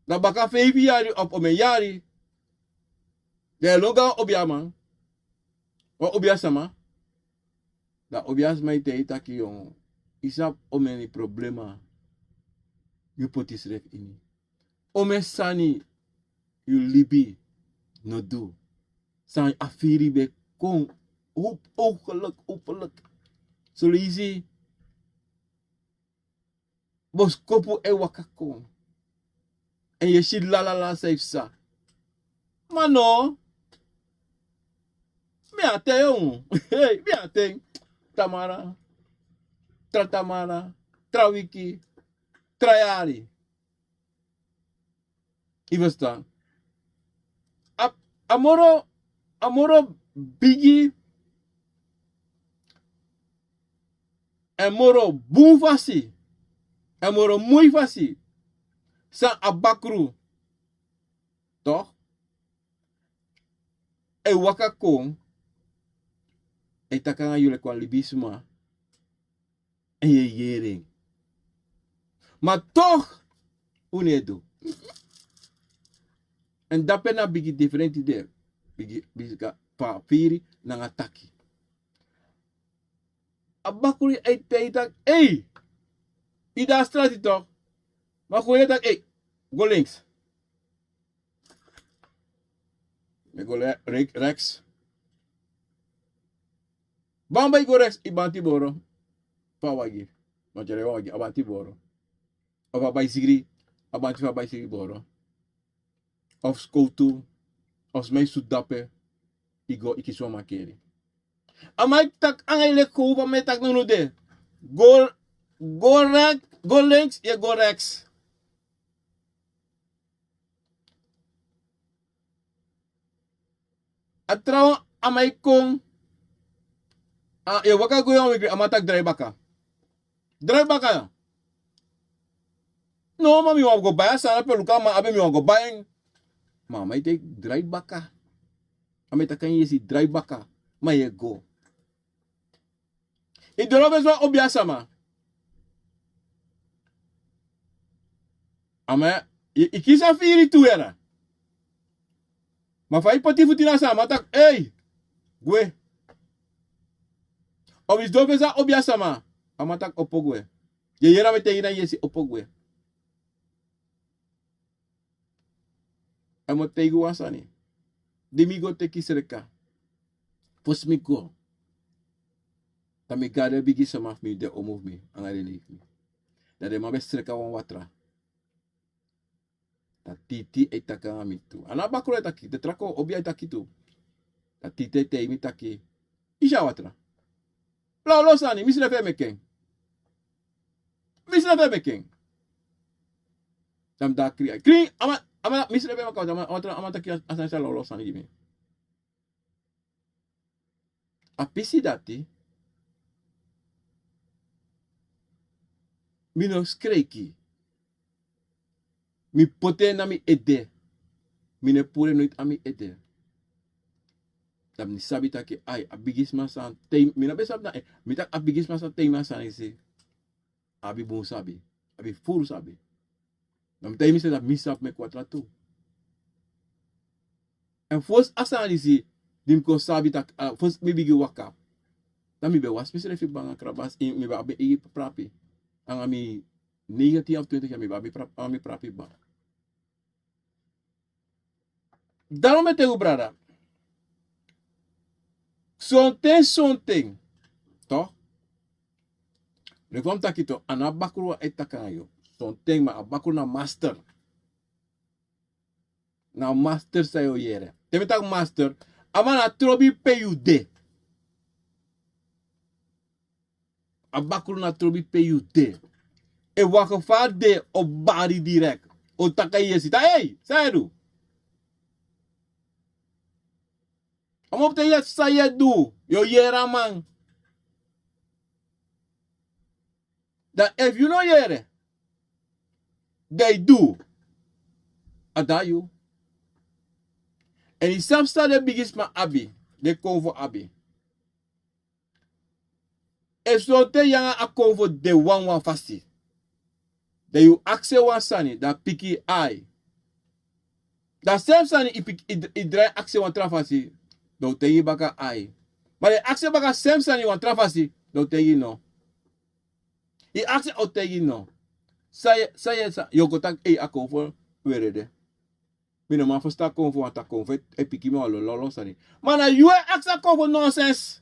Dan baka feifi yari of omeni yari, dan yu e lon go na wan obiaman, wan obiasama. Dan obiasma e taigi yu taki, yu, yu sabi omeni problema yu poti yusrefi ini. Omeni sani yu libi no du. San a firi ben kon. Op-, openlijk, openlijk. Son leisi boskopu e waka kon. Èn yu e si lalala san e psa. Ma no. Mi á ten, yon. Hei, mi á ten. Tamara. Tra tamara. Tra wiki. Tra yari. Yu e ferstan? A, a moro, a moro bigi èn moro bun fasi, èn moro moi fasi san a bakru, toch, e waka kon, e taki nanga yu leki wan libisma. Èn yu e yere en. Ma toch, un no e du. Èn dape na bigi diferenti de. Bigi, bigi fa a firi nanga taki. A bakru e taigi taki, ei, yu de na strati toch. Ma fu yu e taki, ei, go links. Mi e go le-, re-, rechts. Bamba yu go rechts, yu banti boro. Fa a wagi. Ma tyari wan wagi, a banti boro. Of a baisigri, a banti fu a baisigri boro. Of skowtu, of sma e sutu dape, yu go, yu kisi wan makeri. A man e taki nanga yu leki kon, fa mi e taki nanga unu de. Go, go rechts, go links, yu e go rechts. A trawan a man e kon. A, yu e waka go, yu e waka, a man taki drai baka. Drai baka ya. No, ma mi wani go bai a sani ape, luku a man abi, mi wani go bai en. Ma a man e taki drai baka. A man e taki nanga yu, yu e si, drai baka. Ma yu e go. Yu doro fesi wan obia sama. A man, yu, yu kisi a firi tu yere. Ma fa yu poti futu na sama, a man taki, ei, gwe. Of yu doro fesi wan obia sama, a man taki opo gwe. Yu e yere a man e taigi nanga yu, yu e si, opo gwe. A mi o taigi wan sani. Di mi go teki sreka. Fosi mi go. Dan mi gado e bigi sama fu mi, den omu fu mi, anga den nei fu mi. Dan den man ben sreka wan watra. Dan Titi e taki nanga mi tu. A na bakru e taki, den tra kon obia e taki tu. Dan Titi e taigi mi taki, yu si a watra. Lawlaw sani, misrefi e meki en. Misrefi e meki en. Dan mi de a krin. Krin, a man, a man, misrefi e meki en, a man, a man taki a sani san lawlaw sani gi mi. A pisi dati, mi no skreki. Mi poti en na mi ede. Mi no e puru en noiti a mi ede. Dan mi sabi taki, ai, a bigisma san taigi mi, mi no ben sabi na, eh, mi taki a bigisma san taigi mi a sani disi, a abi bun sabi, a abi furu sabi. Dan mi taigi mi srefi taki mi sabi meki watra tu. Èn fosi a sani disi, di mi kon sabi taki, ah, fosi mi bigin waka. Dan mi ben wasi misrefi bun anga krabasi, mi ben abi eigi prapi. Anga mi negentien of twintig yari mi ben abi pra-, anga mi prapi bun. Daarom mi e taigi un, brada. Sonten, sonten. Toch? Leki fa mi taki toch, a no a bakru e taki nanga yu. Sonten, ma a bakru na master. Na master san yu o yere. Te mi taki master, a man na trobi pe yu de. A bakru na trobi pe yu de. E waka fa a de, o bari direct. O taki a yesi taki, ei, san yu e du? A man o taigi yu san yu e du, yu o yere a man. Dan efu yu no yere, dan yu du, a de na yu. Èn yu sabi san den bigisma abi, den konfo abi. Efu sonten yu anga a konfo de wan wan fasi, dan yu aksi en wan sani, dan a piki yu ai. Dan a sem sani yu piki, yu, yu drai aksi en wan tra fasi, dan a o taigi yu baka ai. Ma dan yu aksi en baka a sem sani wan tra fasi, dan a o taigi yu no. Yu aksi en, a o taigi yu no. San yu, san yu, san yu o go taki, ei, a konfo, were de. Mi no man ferstan kon fu wan taki kon fu e piki mi wan lololo sani. Ma na yu e aksi a kon fu nonsens.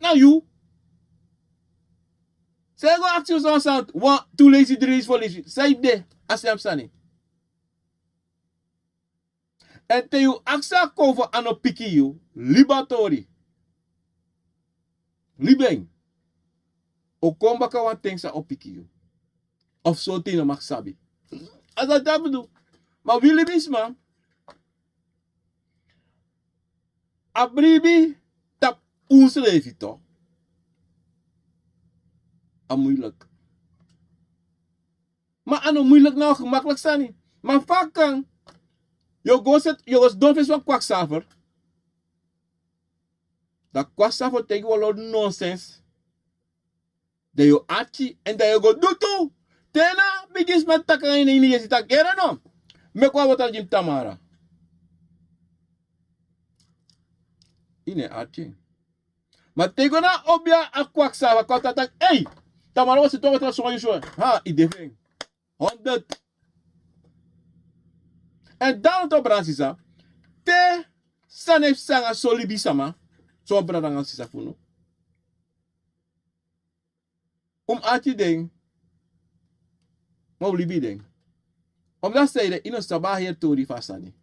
Na yu. San yu go aksi yu son san wan tu leisi dri leisi fo leisi san yu de a sem sani. Èn te yu aksi a kon fu a no piki yu libi a tori. Libi en. O kon baka wan ten san o piki yu. Of sonten yu no mag sabi. A sa tapu du. Ma wi libisma a bribi tapu un srefi to. A muilik. Ma a no muilik na wan gemakliki sani. Ma fa a kan yu o go sidon fesi wan kwaksafer. Dan kwaksafer o taigi wan lori nonsens. Dan yu o arki èn dan yu o go du tu. Te na bigi sma taki nanga ini ini yesi taki yere no. Meki wan watra gi mi tamara. Ini e arki. Ma te yu go na obia a kwaksafer a kwaksafer taki ei, tamara wasi tu a watra songo yu so. Ha yu de fu en. Honderd. Èn dan no to brada sisa. Te sani e psa nanga so libisama, so wan brada nanga sisa fu unu. Un mus ati den. Ma un libi den. Omdati san yu de yu no sabi a heri tori fu a sani.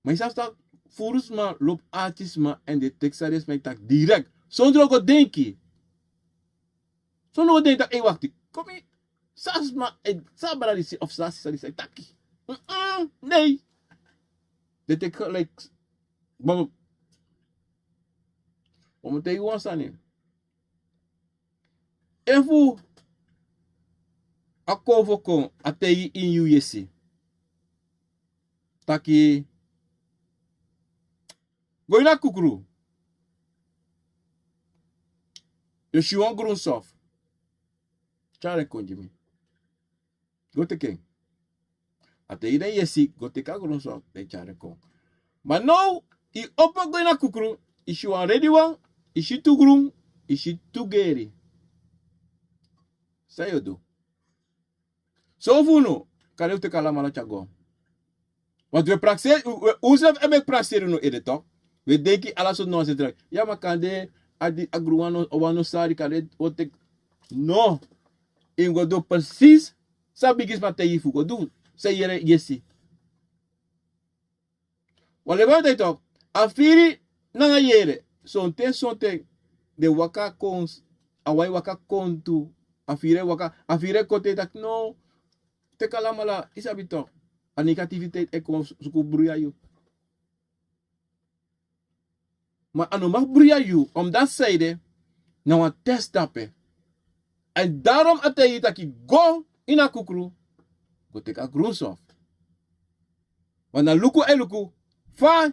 Ma yu sabi san? Furu sma lobi ati sma èn den teki san den sma e taki direkt. Sondro go denki. Sondro go denki taki ei wakti, komi. San a sma e san a brada disi of san a sisa disi e taki? Nei. Den teki geliki. Bon. Un mus taigi wan sani. Efu a kon fu kon a taigi ini yu yesi taki go ini a kukru. Yu o si wan grunsof. Tyari en kon gi mi. Go teki en. A taigi den yesi go teki a grunsof den tyari en kon. Ma now yu opo go ini a kukru. Yu si wan redi wan. Yu si tu grun. Yu si tu geri. San yu o du? Son fu unu kande un teki alamala tyari go. Want un e prakseri un srefi e meki prakseri unu ede tok. Un e denki ala sortu nonsens dragi. Ya ma kande a grun wan no sari kande un o teki. No. Yu mus go du presis san bigisma taigi yu fu go du. San yu yere yesi. Wan lebi a taigi tok. A firi nanga yere sonten sonten den waka kon. A wan e waka kon tu. A firi e waka a firi e kon te yu taki no. Teki alamala yu sabi tok. A negativiteit e kon suku bruya yu. Ma a no mag bruya yu omdati san ede na wan test dape. Èn darom a taigi yu taki go ini a kukru. Go teki a grunsof. Wan na luku e luku fa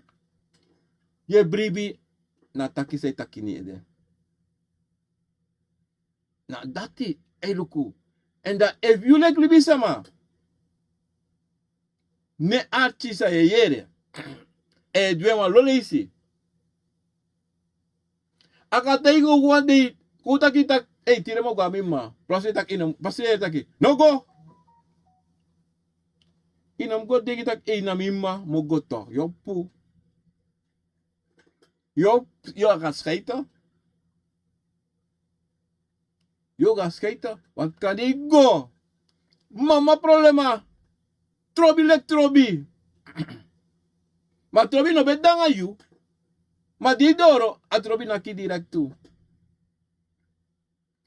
yu e bribi. Na taki san yu taki ini yu ede. Na dati e luku. Èn dan efu yu leki libisama ne arki san yu e yere èn yu e du en wan lo leisi. A kan taigi un wan dei kon un taki taki ei tide mi o go na mi mma. Pasi yu e taki yu no mus go. Yu no mus go denki taki ei na mi mma mi o go to yu o pu. Yu o yu o a kan skeite. Yu o go a skeite. Wan kande yu go mama problema. Trobi leki trobi. Ma trobi no ben de nanga yu. Ma di yu doro a trobi naki direktu.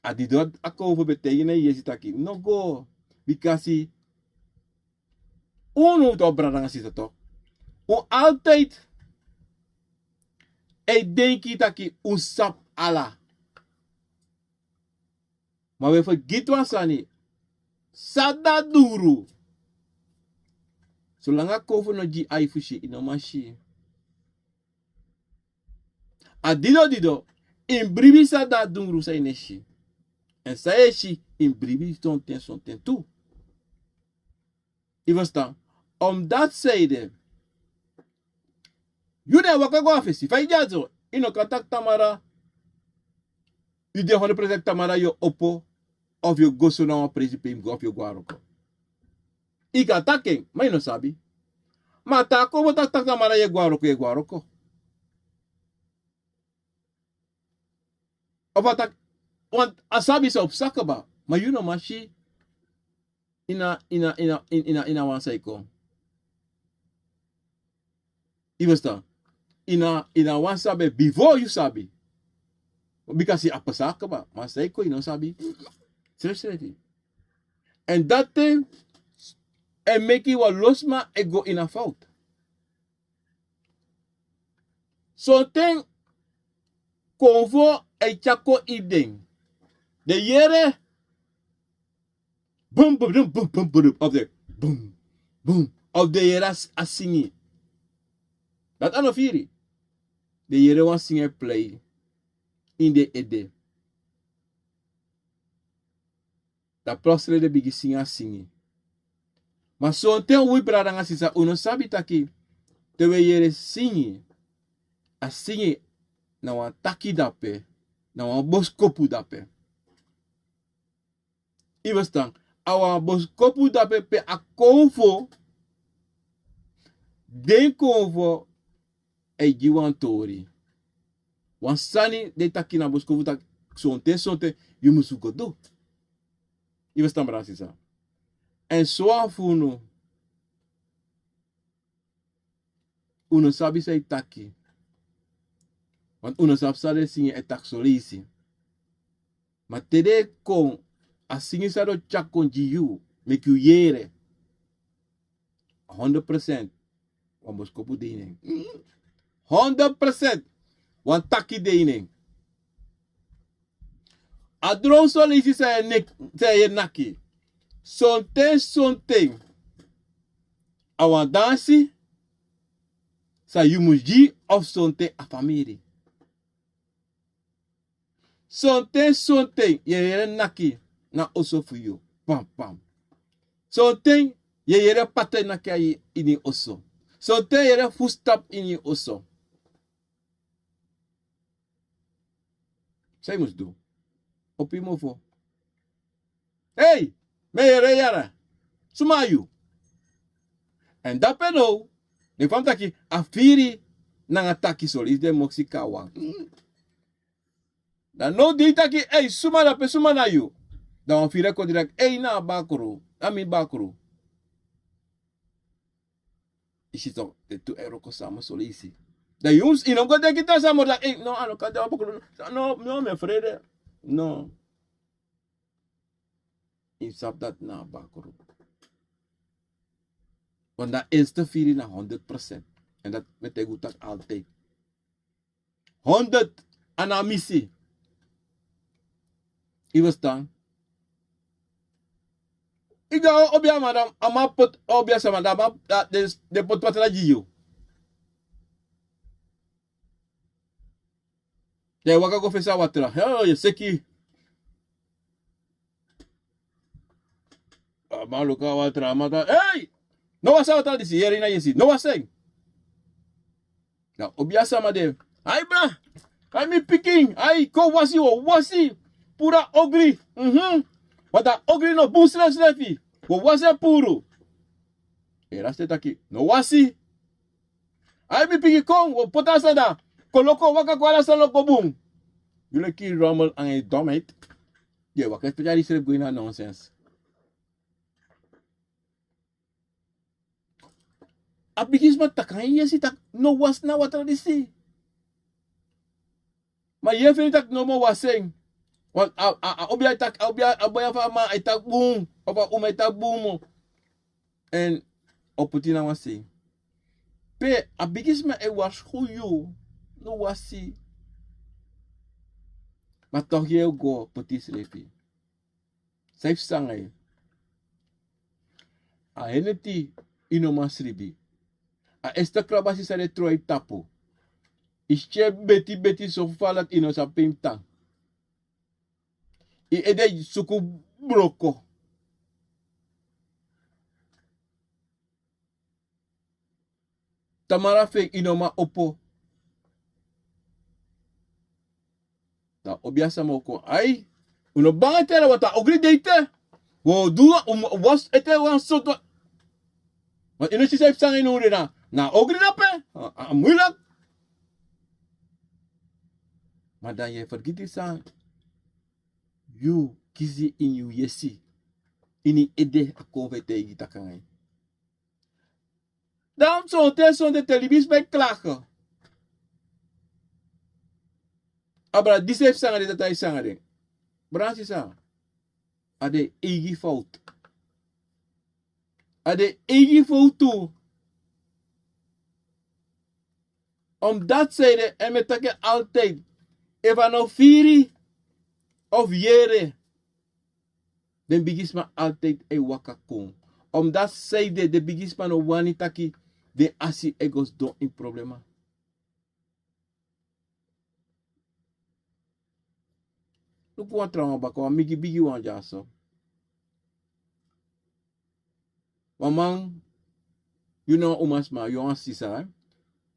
A di doro a kon fu ben taigi na yu yesi taki no go. Bikasi unu tok brada nanga sisa tok. Un altide e denki taki un sabi ala. Ma un e fergiti wan sani. San dati dungru? Solanga kon fu no gi ai fu si yu no man si. A dido dido yu mus bribi san dati dungru san yu no e si. Èn san yu e si yu mus bribi sonten sonten tu. Yu ferstan? Omdati san ede yu na e waka go na fesi fa yu de na so. Yu no kan taki tamara yu de hondro presi taki tamara yu o opo. Of yu o go so na wan presi pe yu mus go of yu o go na wroko. I kan taki en, ma i no sabi. Ma a taki kon taki taki na mara yu e go na wroko, yu e go na wroko. Of a taki, want a sabi san o psa kaba, ma yu no man si. Ini a, ini a, ini a, ini a, ini a wan san e kon. I ferstan? Ini a, ini a wan sabi bifo yu sabi. Bika a psa kaba, ma san e kon i no sabi. Srefsrefi. Èn dati e meki wan lo sma e go ini a fout. Sonten konfo e tyari kon ini den. Den yere bum, bum, bum, bum, bum, bum, of den bum, bum, of den yere a s-, a singi. Dati a no firi. Den yere wan singi e plei ini den ede. Dan plotseling den bigin singi a singi. Ma sonten wi brada nanga sisa, un no sabi taki te wi e yere singi, a singi na wan taki dape, na wan boskopu dape. I ferstan? A wan boskopu dape pe a konfo, den konfo e gi wan tori. Wan sani den e taki na boskopu taki sonten, sonten yu musu go du. I ferstan, brada sisa? Èn sowan fu unu, un no sabi san e taki. Want un no sabi san den singi e taki soleisi. Ma te den e kon, a singi san den o tyari kon gi yu, meki yu yere. Honderd procent. Wan boskopu de ini en. Honderd procent. Wan taki de ini en. A dron soleisi san yu e nek-, san yu e naki. Sonten, sonten. A wan dansi san yu mus gi of sonten a famiri. Sonten, sonten, yu e yere naki na oso fu yu. Pam, pam. Sonten, yu e yere pata naki a ini oso. Sonten, yu e yere footstap ini oso. San yu mus du? Opo yu mofo. Ei, mi e yere yara. Suma yu? Èn dape now, den fa mi taki a firi nanga taki soleisi den moksi kon na wan. Dan now di yu taki, ei, suma dape, suma na yu? Dan wan firi e kon direct, ei, na a bakru, na mi bakru. I si tok, den tu e wroko sama soleisi. Dan yu mus, i no go denki taki sama taki, ei, no, a no kan de a bakru. No, no, mi e frede. No. I sabi dati na a bakru. Want dan eerste firi na honderd procent. En dat mi e taigi un taki altijd. Honderd, a no misi. I ferstan? I go a obiaman, a man poti, obiasama, a man, a, den, den poti watra gi yu. Dan yu waka go fesi a watra. He, yu e seki. A man luku a watra, a man taki, ei! No wasi a watra disi, yere na yesi. No wasi en. Dan obiasama de. Ai bra, ai mi pikin, ai kon wasi, wi o wasi. Puru a ogri. Mhm. Want a ogri no bun srefsrefi. Wi o wasi en puru. Yu e rasta taki, no wasi. Ai mi pikin kon, wi o poti a sani dan. Kon loko waka kon ala sani loko bun. Yu leki rommel nanga yu domheid. Yu e waka e spesali yusrefi go ini a nonsens. A bigi sma taki a ini yesi taki no wasi na watra disi. Ma yu e feni taki no man wasi en. Want a, a, a obia e taki, a obia, a obia fu a man e taki bun, of a uma e taki bun mo. Èn o poti na wan sei. Pe a bigi sma e warskow yu, no wasi. Ma toch yu e go poti yusrefi. San e psa nanga yu? A heneti, yu no man sribi. A eerste krabasi san den tron na yu tapu. Yu skin e beti beti so fala dati yu no sabi pe yu mus tan. Yu ede e suku broko. Tamara fu en yu no man opo. Dan obiasama o kon. Ai, un no banga ete, want a ogri de ete. Wi o du, un mus wasi ete wan sortu. Want yu no si san yu psa nanga yu nowdu na, na ogri dape. A, a, a muilek. Ma dan yu e fergiti san yu kisi ini yu yesi, ini yu ede, a kon fu e taigi taki nanga yu. Dan sonten, sonten te libisma e klage. Abra, disi e psa nanga den, dati e psa nanga den. Brada sisa, a den eigi fowtu. A den eigi fowtu. Omdat zij de, en mi e taki altijd, efu a no firi of yere, den bigisma altijd e waka kon. Omdat zij de, den bigisma no wani taki den asi e go sidon ini problema. Luku wan trawan baka, wan bigi bigi wan dyaso. Wan man, yu na wan umasma, yu na wan sisa, eh?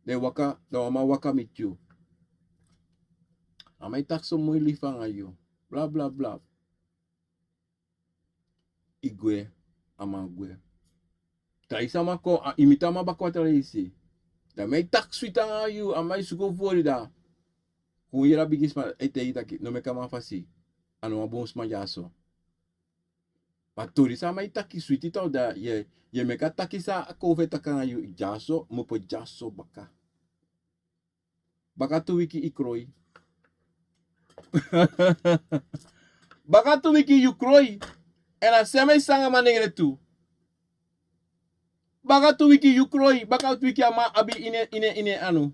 Den waka, dan wan man waka miti yu. A man e taki so moi libi anga yu. Bla, bla, bla. I gwe, a man gwe. Te yu si a man kon, a, i miti a man baka wan tra leisi. Dan a man e taki switi anga yu, a man e suku fori da. Kon yere a bigisma e taigi taki, no meki a man fasi. A no wan bun sma dyaso. Ma tori san a man e taki switi tok, da yu e, yu e meki a taki san a kon fu e taki anga yu dyaso, mi opo dyaso baka. Baka tu wiki i kroi. Baka tu wiki yu kroi. Èn a semi sanga manengre tu. Baka tu wiki yu kroi, baka tu wiki a man abi ini en, ini en, ini en anu.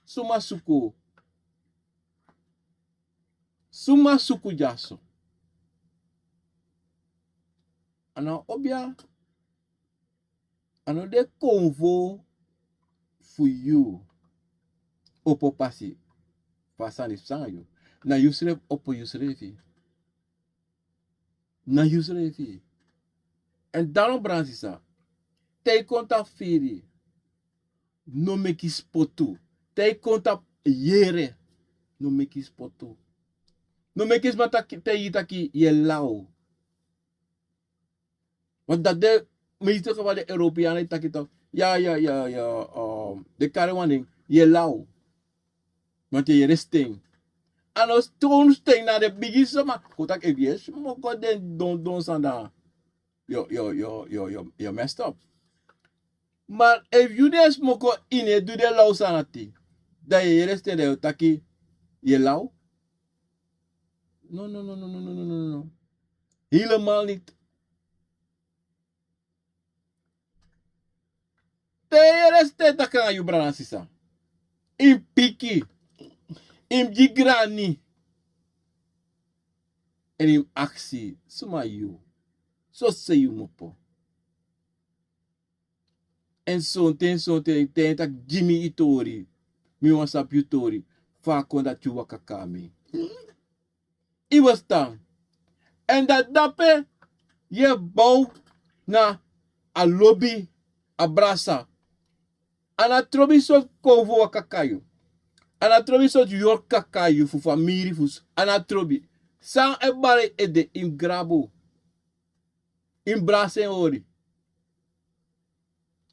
Suma suku. Suma suku dyaso. A no obia. A no de konfo fu yu opo pasi fu a sani psa nanga yu. Na yusrefi opo yusrefi. Na yusrefi. Èn dan no, brada sisa, te yu kon tapu firi, no meki spotu. Te yu kon tapu yere, no meki spotu. No meki sma taki, te yu taki yu e law. Want dati de meeste geval den Europeanen e taki tok. Ya, ya, ya, ya, um, den kari wan nen, yu e law. Want yu e yere sten. A no stone sten, na den bigi sma. Kon taki efu yu e smoko den don don sani, dan yu, yu, yu e messed up. Ma efu yu no e smoko, yu no e du den law sani dati, dan yu e yere sten, dan yu o taki yu e law. No, no, no, no. Helemaal niet. Te yu e yere sten e taki nanga yu, brada sisa, yu mus piki, yu mus gi grani, èn yu mus aksi suma yu, soso yu mus opo. Èn sonten, sonten, te yu taki gi mi yu tori, mi wani sabi yu tori, fa a kon dati yu waka kon na mi. Yu e ferstan. Èn dati dape yu e bow na a lobi, a brasa. A no trobi sortu konfo waka kon na yu. A no trobi sortu yorka kon na yu fu famiri fu, a no trobi. San e bari ede, yu mus grabu. Yu mus brasa en hori.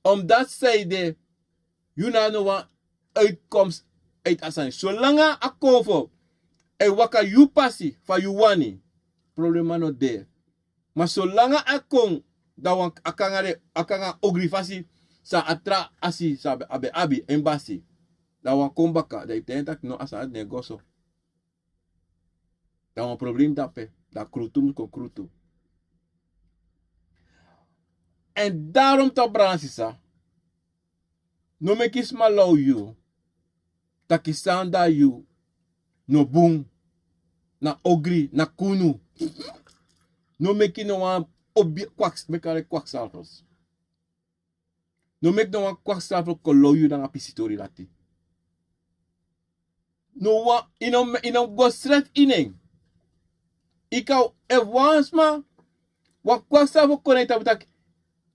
Omdat zij de, yu no abi no wan uitkomst uit a sani. Solanga a konfo e waka yu pasi fa yu wani, problema no de. Ma solanga a kon, dan wan, a kon nanga den, a kon nanga ogri fasi san a tra asi san a ben abi, en basi. Dan wan kon baka, dan yu e taigi en taki no, a sani no e go so. Dan wan problem de ape, dan krutu mus kon krutu. Èn daarom tok, brada sisa, no meki sma law yu, taki san de na yu no bun, na ogri, na kunu. No meki no wan obi kwaks, meki a kwaksalfers. No meki no wan kwaksalfer kon law yu nanga pisitori dati. No wan, yu no, yu no go srefi ini en. Yu kan, efu wan sma, wan kwaksalfer kon na yu tapu taki,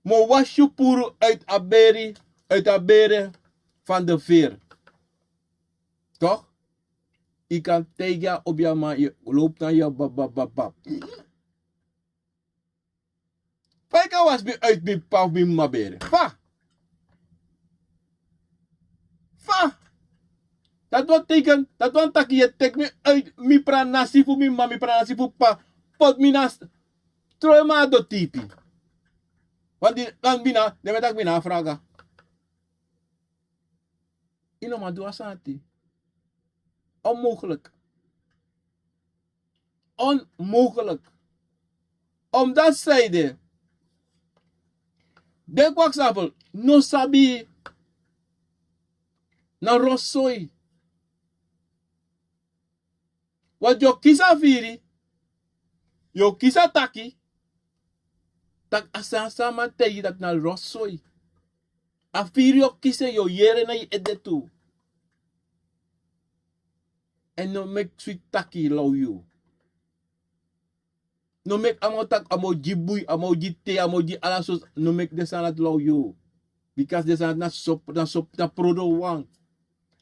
mi o wasi yu puru uit a beri, uit a bere van de veer. Toch? Yu kan taigi a obiaman, yu lobi nanga yu bab, bab, bab, bab. Fa yu kan Fa wasi mi uit mi p'pa fu mi m'ma bere? Fa? Fa? Dati wani teken, dati wani taki yu e teki mi uit mi pranasi fu mi m'ma, mi pranasi fu p'pa. Poti mi na s-, tron yu man a doti ipi. Wan di, wan mi na, den mi e taki mi na a fraga. Yu no man du a sani ati. Onmogelijk. Onmogelijk. Omdat zij de, den kwaksaver no sabi na rosoi. Want yu o kisi a firi, yu o kisi a taki, taki a sani san a man taigi dati na rosoi. A firi yu o kisi en, yu o yere na yu ede tu. Èn no meki switi taki law yu. No meki a man o taki, a man o gi bui, a man o gi te, a man o gi ala sortu, no meki den sani dati law yu. Bikasi den sani dati na sopu, na sopu, na prodo wan.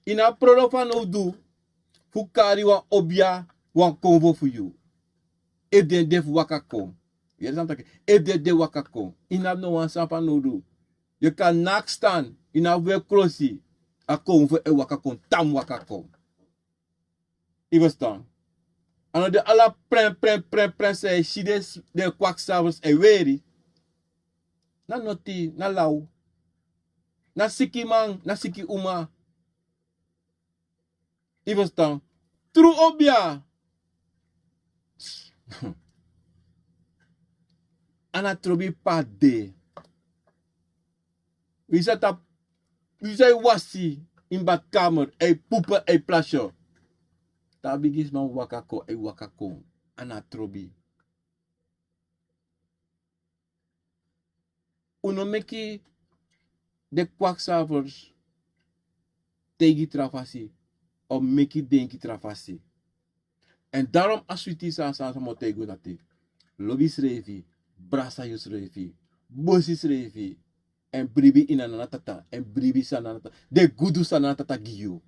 Yu no abi prodo fanowdu fu kari wan obia, wan konfo fu yu. Efu den de fu waka kon. Yere san mi taki, efu den de waka kon. Yu no abi no wan sani fanowdu. Yu kan naki stan, yu no abi weri krosi. A konfo e waka kon, tan waka kon. Yu ferstan? A no de ala pren, pren, pren, pren san yu e si den s-, den kwaksaver e weri. Na noti, na law. Na sikiman, na siki uma. Yu ferstan? Tru obia. A na trobi p'pa de. Wi sa tapu, wi sa e wasi ini badkamer, e pupu, e plasi. Te a bigisma waka kon, e waka kon. A na trobi. Un no meki den kwakzalvers taigi tra fasi, of meki denki tra fasi. Èn daarom a switi sani san mi o taigi un dati: lobi srefi, brasa yusrefi, bosi srefi, èn bribi ini a Nana Tata, èn bribi san Nana Tata, den gudu san Nana Tata gi yu,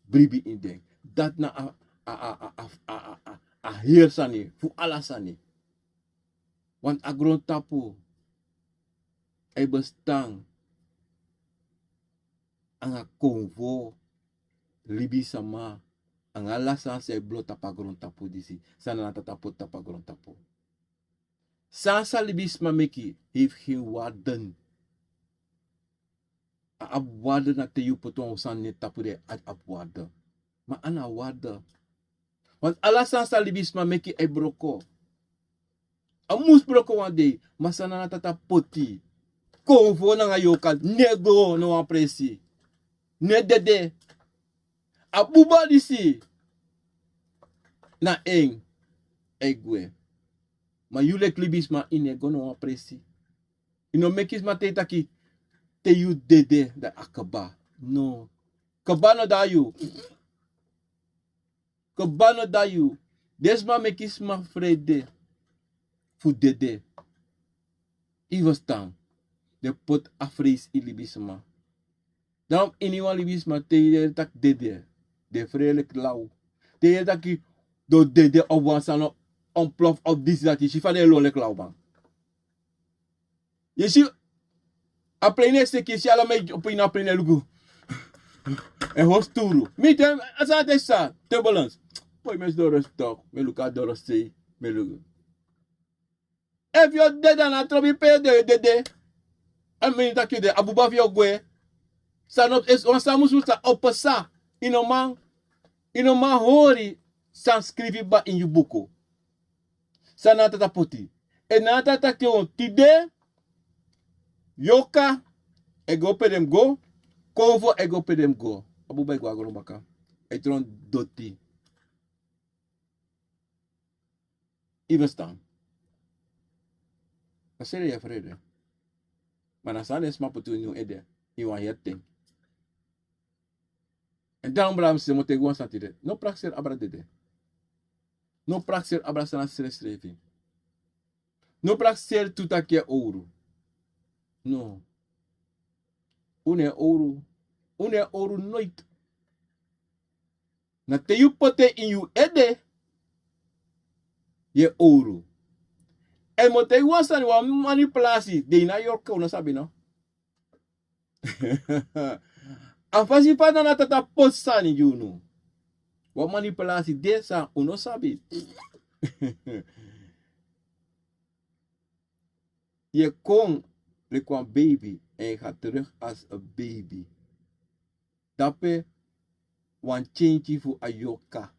bribi ini den. Dati na a, a, a heri sani fu ala sani. Want a grontapu e bestan anga konfo, libisma, anga ala sani san e bron tapu a grontapu disi, san Nana Tata poti tapu a grontapu. San, san libisma meki, heeft geen waarde. A abi waarde na te yu poti wan sani na en tapu, dan a abi waarde. Ma a no abi waarde. Want ala sani san libisma meki e broko. A mus broko wan dei, ma san Nana Tata poti, konfo nanga yorka, no e go no wan presi. No e dede. A buba disi na en e gwe. Ma yu leki libisma, yu no e go no wan presi. Yu no meki sma taigi taki te yu dede dan a kaba. No. Kaba no de na yu. Kaba no de na yu. Den sma meki sma frede fu dede. Yu ferstan? Den poti a freisi ini libisma. Dan ini wan libisma, te yu yere taki dede, den frede leki law. Te yu yere taki den o dede of wan sani o ontplof of disi dati, yu si fa den e lon leki lawman. Yu si a plein e seki, yu si ala man e opo ini a plein e luku. E hori sturu. Mi te, a sani dati e sa, turbulence. Poi mi e si doro tok, mi e luku a doro sei, mi e luku. Efu yu o dede, a no trobi pe yu o de, yu o dede. A mini taki yu de, a buba fu yu o gwe. San no, esi wan sani musu sa o pasa. Yu no man, yu no man hori san skrifi kba ini yu buku. San Nana Tata poti. Èn Nana Tata taki: tide yorka e go pe den mus go, konfo e go pe den mus go. A buba e go na gron baka. E tron doti. Yu ferstan? A seri yu e frede. Ma na san den sma poti ini un ede, yu wan heri ten. Èn dan, brada, mi sisa, mi o taigi wan sani tide. No prakseri abra dede. No prakseri abra sani srefsrefi. No prakseri tu taki yu e owru. No. Un no e owru. Un no e owru noiti. Na te yu poti en ini yu ede, yu e owru. Èn mi o taigi wan sani, wan manipulasi de ini a yorka, un no sabi no. A fasi fa Nana Tata poti sani gi unu. Wan manipulasi de san un no sabi. Yu e kon leki wan beibi èn yu e go teruk als een baby. Dape wan change fu a yorka.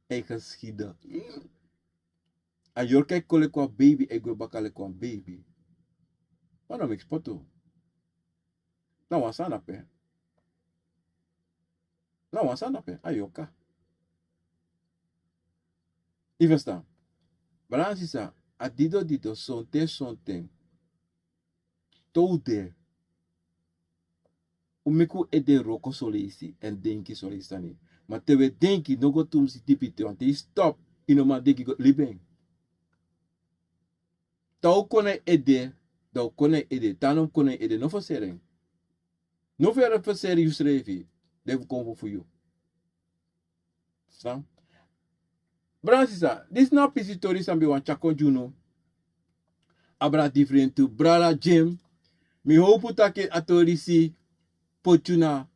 Eigen schide. A yorka e kon leki wan beibi, e gwe baka leki wan beibi. Ma no meki spotu. Na wan sani dape. Na wan sani dape, a yorka. Yu ferstan? Brada nanga sisa, a dido dido, sonten sonten. Te un de, un meki un ede wroko son leisi èn denki son leisi sani. Ma te un e denki, no go tumsi dipi, te wan ten yu stop, yu no man denki go libi en. Te un kon na yu ede, dan un kon na yu ede, te a no kon na yu ede, no ferseri en. No ferseri yusrefi, den fu kon fu yu. San? Brada nanga sisa, disi na a pisi tori san mi ben wani tyari kon gi unu. Abra difrenti tu, brada Jim. Mi howpu taki a tori disi poti yu na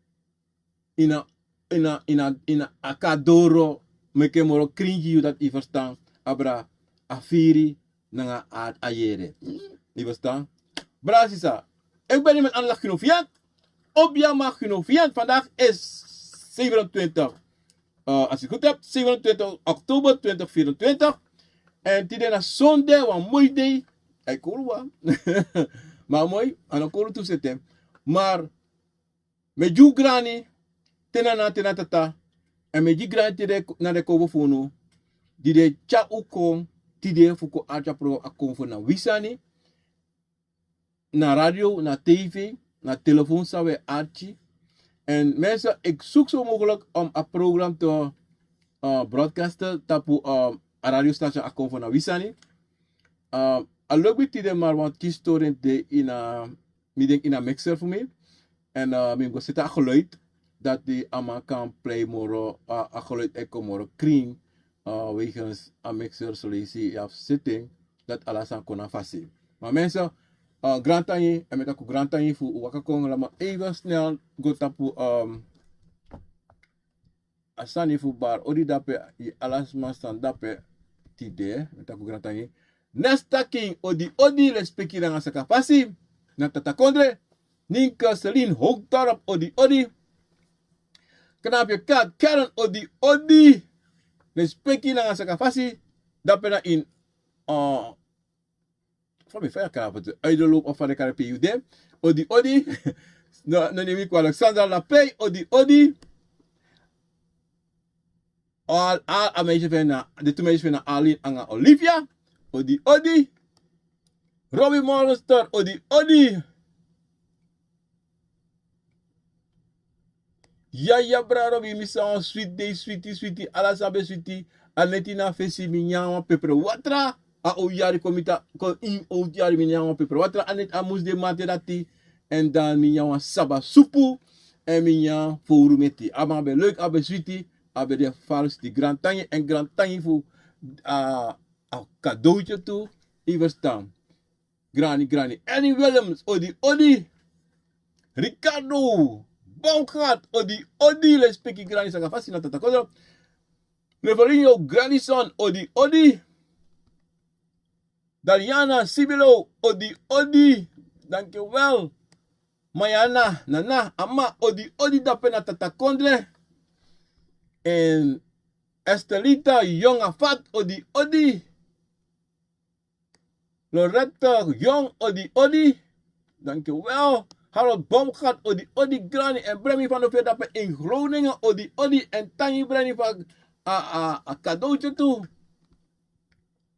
ini a, ini a, ini a, ini a kon doro, meki en moro krin gi yu, dati yu ferstan. Abra a firi nanga a, a yere. Yu ferstan? Brada nanga sisa, ik ben niet met aan de genoeg. Op Yama genoeg. Vandaag is zevenentwintig, eh, als ik het goed heb, zevenentwintig oktober twintig vierentwintig. En tide na sonde, wan moi dei. Hij kuru wa. Ma moi, a no kuru tu sete. Maar mi e gi un grani, te Nana, te Nana Tata. Èn mi e gi grani tide na den kobo fu unu. Di den tyari un kon tide fu kon arki a program Akomfo na wi sani. Na radio, na tv, na telefoon san un e arki. En mensen, ik zoek zo mogelijk om a program te, eh, broadcasten tapu, eh, a radiostation Akomfo na wi sani. Eh, a lobi tide maar, want kisi tori de ini a, mi denk ini a mixer fu mi. En, eh, mi go seti a geluid, dati a man kan play moro, eh, a geluid e kon moro krin, eh, wegens a mixer son leisi yu abi setting, dati ala sani kon na fasi. Ma mensen, eh, grantangi, èn mi e taki grantangi fu un waka kon. Laat me even snel go tapu, ehm, a sani fu Bar Odi dape, yu ala sma san dape tide, mi e taki grantangi. Nesta King, odi odi, lespeki nanga sakafasi na Tatakondre. Ninka Celine Hoogdorp, odi odi. Knapje Kat Karen, odi odi, lespeki nanga sakafasi. Dape na ini, eh, fa mi faya kaba tu, Idol Loop of fa den kari pe yu de. Odi odi. No, no, nemi ko Alexander Lapey, odi odi. Al, al a meisje fu en na, den tu meisje fu en na Arlene anga Olivia. Odi odi. Robbie Monster, odi odi. Ya, ya, brada Robi, mi sa wan switi dei, switi, switi, ala san ben switi. A neti na fesi mi nyan wan pepre watra. A o yari kon mi ta, kon ini o yari mi nyan wan pepre watra. A neti a mus de mate dati. Èn dan mi nyan wan saba supu. Èn mi nyan fowru meti. A man ben leuk, a ben switi. A ben de fals di grantangi. Èn grantangi fu a, a kadowtye tu. Yu ferstan? Grani, grani. Annie Willems, odi odi. Ricardo Baumgart, odi odi, lespeki grani, sakafasi na Tatakondre. Revelinho Granison, odi odi. Daliana Sibilo, odi odi. Dankjewel. Mayana, Nana, Ama, odi odi, dape na Tatakondre. Èn Estelita Jong Afat, odi odi. Loretta Jong, odi odi. Dankjewel. Harold Baumgart, odi odi, grani, èn Bremi van der Veer dape in Groningen, odi odi, èn tangi Bremi fu a, a, a kadowtye tu.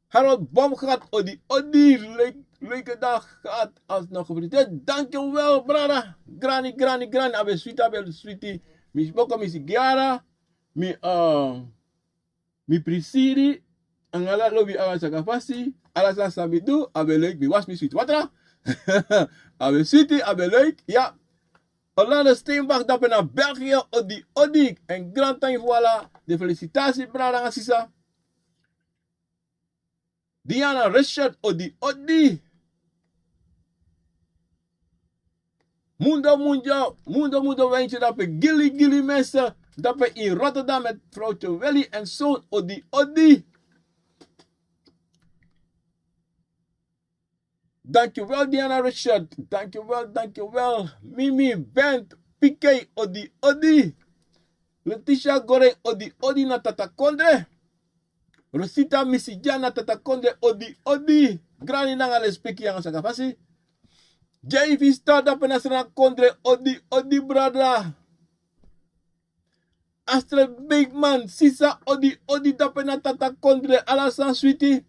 Harold Baumgart, odi odi, leuk, leuke dag gehad, alsnog gefeliciteerd. Dankjewel, brada. Grani, grani, grani, a ben switi, a ben switi. Mi sboko, mi sigiara, mi, eh, mi prisiri, anga ala lobi, anga sakafasi, ala sani san mi du, a ben leuk, mi wasi mi switi watra. A ben switi, a ben leuk, ya. Orlando Steenbach, dape na België, odi odi. Èn grantangi fu ala den felisitasi, brada nanga sisa. Diana Richard, odi, odi. Mundo, mundo, mundo, mundo, wensi dape gili, gili mesa, dape in Rotterdam met vrouwtje Willy en zoon, odi, odi. Dankjewel, Diana Richard. Dankjewel, dankjewel. Mimi Bent, P K, odi, odi. Letitia Goreng, odi, odi na Tata Kondre. Rosita Misidiana, Tata Kondre, odi, odi. Grani nanga lespeki nanga saka fasi. J V Star, dape na Srana Kondre, odi, odi, brada. Astrid Beekman, sisa, odi, odi, dape na Tata Kondre, ala san switi.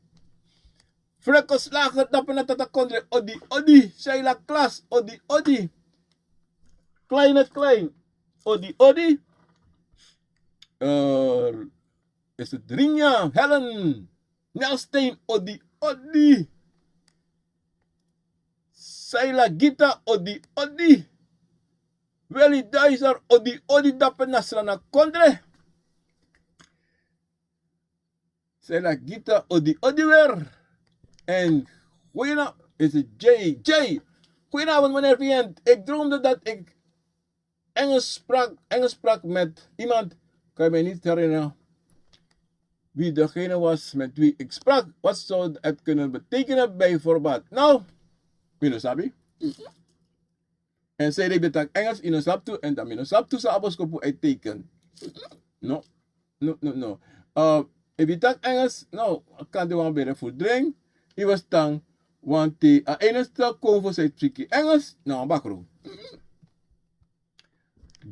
Freko Slager, dape na Tata Kondre, odi, odi. Sheila Klas, odi, odi. Kleine Klein, odi, odi. Eh, is het Rinja, Helen, Nelstein, odi, odi. Sheila Gita, odi, odi. Willy Duizer, odi, odi, dape na Srana Kondre. Sheila Gita, odi, odi weer. En goedenavond, is het J J. Goedenavond, meneer Vincent. Ik droomde dat ik Engels sprak, Engels sprak met iemand. Kan je mij niet herinneren wie degene was met wie ik sprak? Wat zou het kunnen betekenen, bijvoorbeeld? Nou, mi no sabi. En zij deed betak Engels, yu no sabi tu, en dan mi no sabi tu san a boskopu e teken. No, no, no, no. Eh, efu yu taki Engels, no, kan de wan bere fu dringi. Yu e ferstan, want a enigste kon fu san e piki Engels, na wan bakru.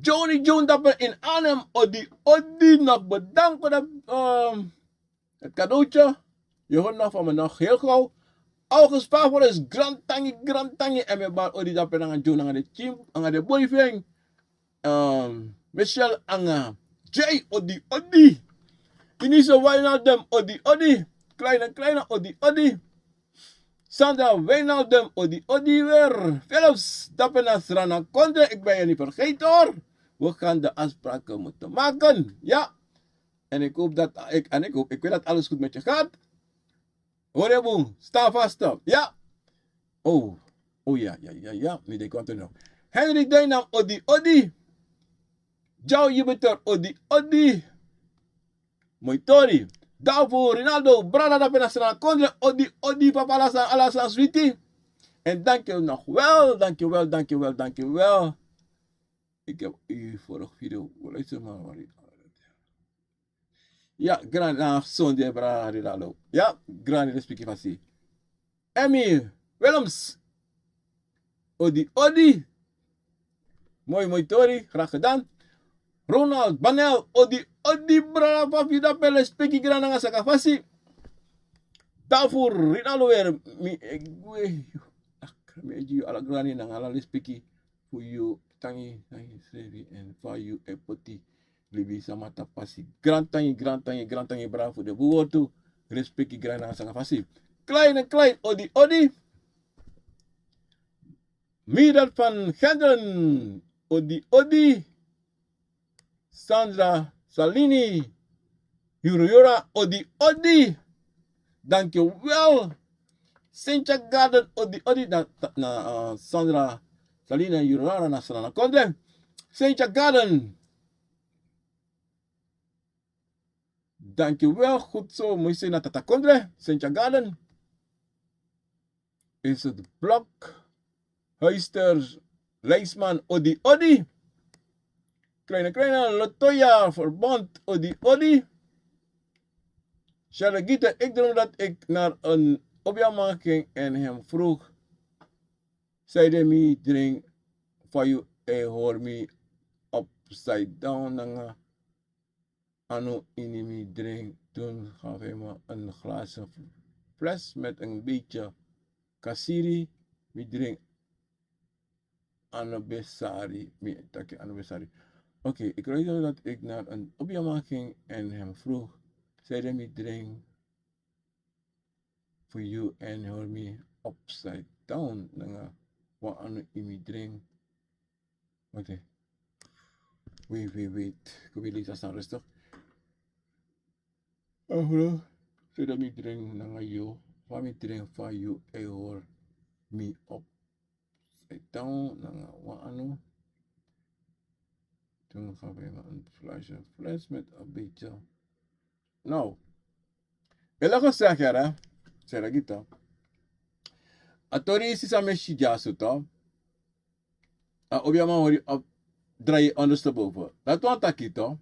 Johnny John dape in Arnhem, odi, odi, nog bedankt voor dat, ehm, het cadeautje. Je hoort nog van me nog heel gauw. August Favoris, grantangi, grantangi. En mi e bari odi dape nanga John, nanga den pikin, nanga den boi fu en. Ehm, Michelle nanga Jay, odi, odi. Inise Wijnaldum, odi, odi. Kleine, kleine, odi, odi. Sandra Wijnaldum, odi, odi weer. Philips, dape na Srana Kondre. Ik ben je niet vergeten, hoor. We gaan de afspraken moeten maken. Ja. En ik hoop dat, ik, en ik hoop, ik weet dat alles goed met je gaat. Hoor je, boe? Sta vast op. Ja. Oh. Oh ja, ja, ja, ja. Mi denki wan tori no. Henry Dynam, odi, odi. Joe Jupiter, odi, odi. Moi tori. Davo Rinaldo, brada dape na Srana Kondre, odi, odi, papa, ala san, ala san switi. En dank je nog wel, dank je wel, dank je wel, dank je wel. Ik heb uw vorige video geluisterd, maar waar ik Ja, grani na Sonde, brada Rinaldo. Ja, grani lespeki fasi. Emmy Willems. Odi, odi. Moi, moi tori, graag gedaan. Ronald Banel, odi, odi, brada, papi, dape, lespeki, grani nanga saka fasi. Davo Rinaldo weer, mi e gwe. Ah, mi e gi yu ala grani nanga ala lespeki fu yu, tangi, tangi srefi, en fa yu e poti libisama tapu pasi. Grantangi, grantangi, grantangi, brada, fu den bun wortu. Lespeki, grani nanga saka fasi. Kleine, klein, odi, odi. Midat van Gendren, odi, odi. Sandra Salini, Yuruyura, odi, odi. Dank je wel. Cynthia Garden, odi, odi. Na, na, eh, Sandra Salini en Yuruyura na Srana Kondre. Cynthia Garden. Dank je wel. Goed zo. Moi sei na Tata Kondre. Cynthia Garden. Is het Blok, Huister, Leisman, odi, odi. Kleine, kleine, Latoya, Verbond, odi, odi. Charlotte Gieten, ik droom dat ik naar een opjaarmarkt ging en hem vroeg, zei de mi drink for you, hij hoor me upside down, nanga anu ini mi drink. Toen gaf hij me een glazen fles met een beetje kasiri. Mi drink anubesari. Mi taki anubesari. Oké, ik weet nog dat ik naar een opjaarmarkt ging en hem vroeg, zei de mi drink for you and hold me upside down. Nanga wan anu ini mi drink. Oké. Wait, wait, wait. Kom je lezen staan rustig. Ahura, zodat mi drink nanga yu. Fa mi dringi fa yu e hori mi op. Seitan nanga wan anu. Toen gaf hij me een flesje fles met een beetje. Nou, e loko saki yara, sera gita. A tori isi san mi e si dyaso to. A obiaman hori a drai ondersteboven. Dati wani taki to.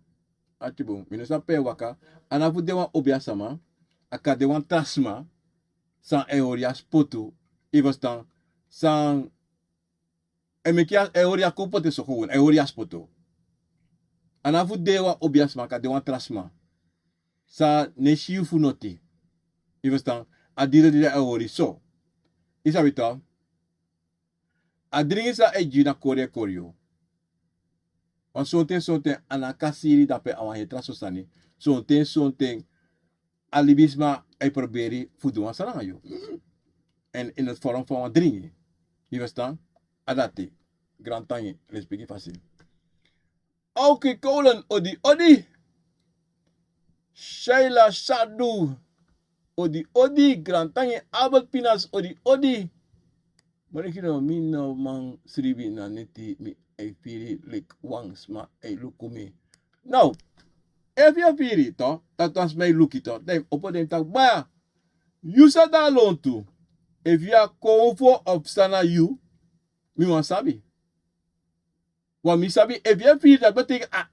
Ati bun, mi no sabi pe e waka. A no fu de wan obiasma. A kan de wan tra sma. San e hori a spotu. Yu e ferstan? San e meki a, e hori a kon poti so kon, e hori a spotu. A no fu de wan obiasma, a kan de wan tra sma. San no e si yu fu noti. Yu e ferstan? A diri diri a e hori so. Yu sabi to. A dringi san e gi na kori e kori yu. Wan sonten sonten a no kan siri, dape a wan heri tra so sani. Sonten sonten a libisma e pruberi fu du wan sani nanga yu. En in het vorm van wan dringi. Yu e ferstan? A dati. Grantangi, lespeki fasi. Oké, Kolen, odi odi. Sheila Sadu, odi odi. Grantangi. Albert Pinas, odi odi. Mariki no, mi no man sribi na neti, mi e firi leki wan sma e luku mi. Now, efu yu e firi to, dati wan sma e luku yu to, dan yu opo den taki baya. Yu sa de na lontu. Efu yu a kon fu o san na yu, mi wani sabi. Wan mi sabi, efu yu e firi, dati betekent a,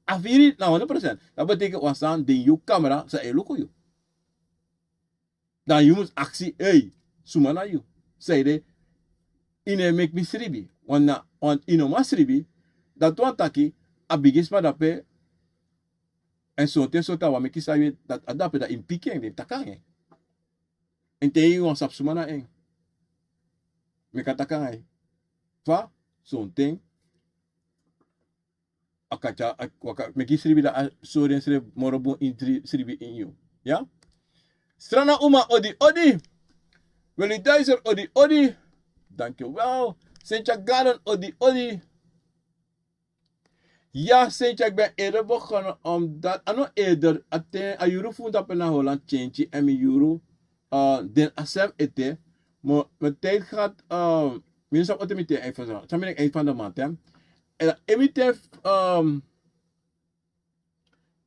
a firi na honderd procent. Dati betekent wan sani de ini yu kamera san e luku yu. Dan yu mus aksi, ei, suma na yu? Sanede yu no e meki mi sribi. Wan na, wan yu no man sribi, dati wani taki a bigisma dape. En sonten sonten a wani meki san yu e, dati a dape, dan yu mus piki en, den mus taki nanga en. En te yu wani sabi suma na en, mi kan taki nanga yu. Fa? Sonten a kan tyari, a waka meki yu sribi, dan a sori ensrefi moro bun ini sribi ini yu. Ya? Strana Uma, odi odi. Willy Duizer, odi odi. Dankjewel. Cynthia Garden, odi odi. Ja, Sintje, ik ben eerder begonnen omdat, ano eerder, aten, a yuru fu mi dape na Holland change, en mi yuru, eh, den a sem ete, maar mijn tijd gaat, eh, mi no sabi ote mi ten eind van de maand, hè. En dan in mi ten, ehm,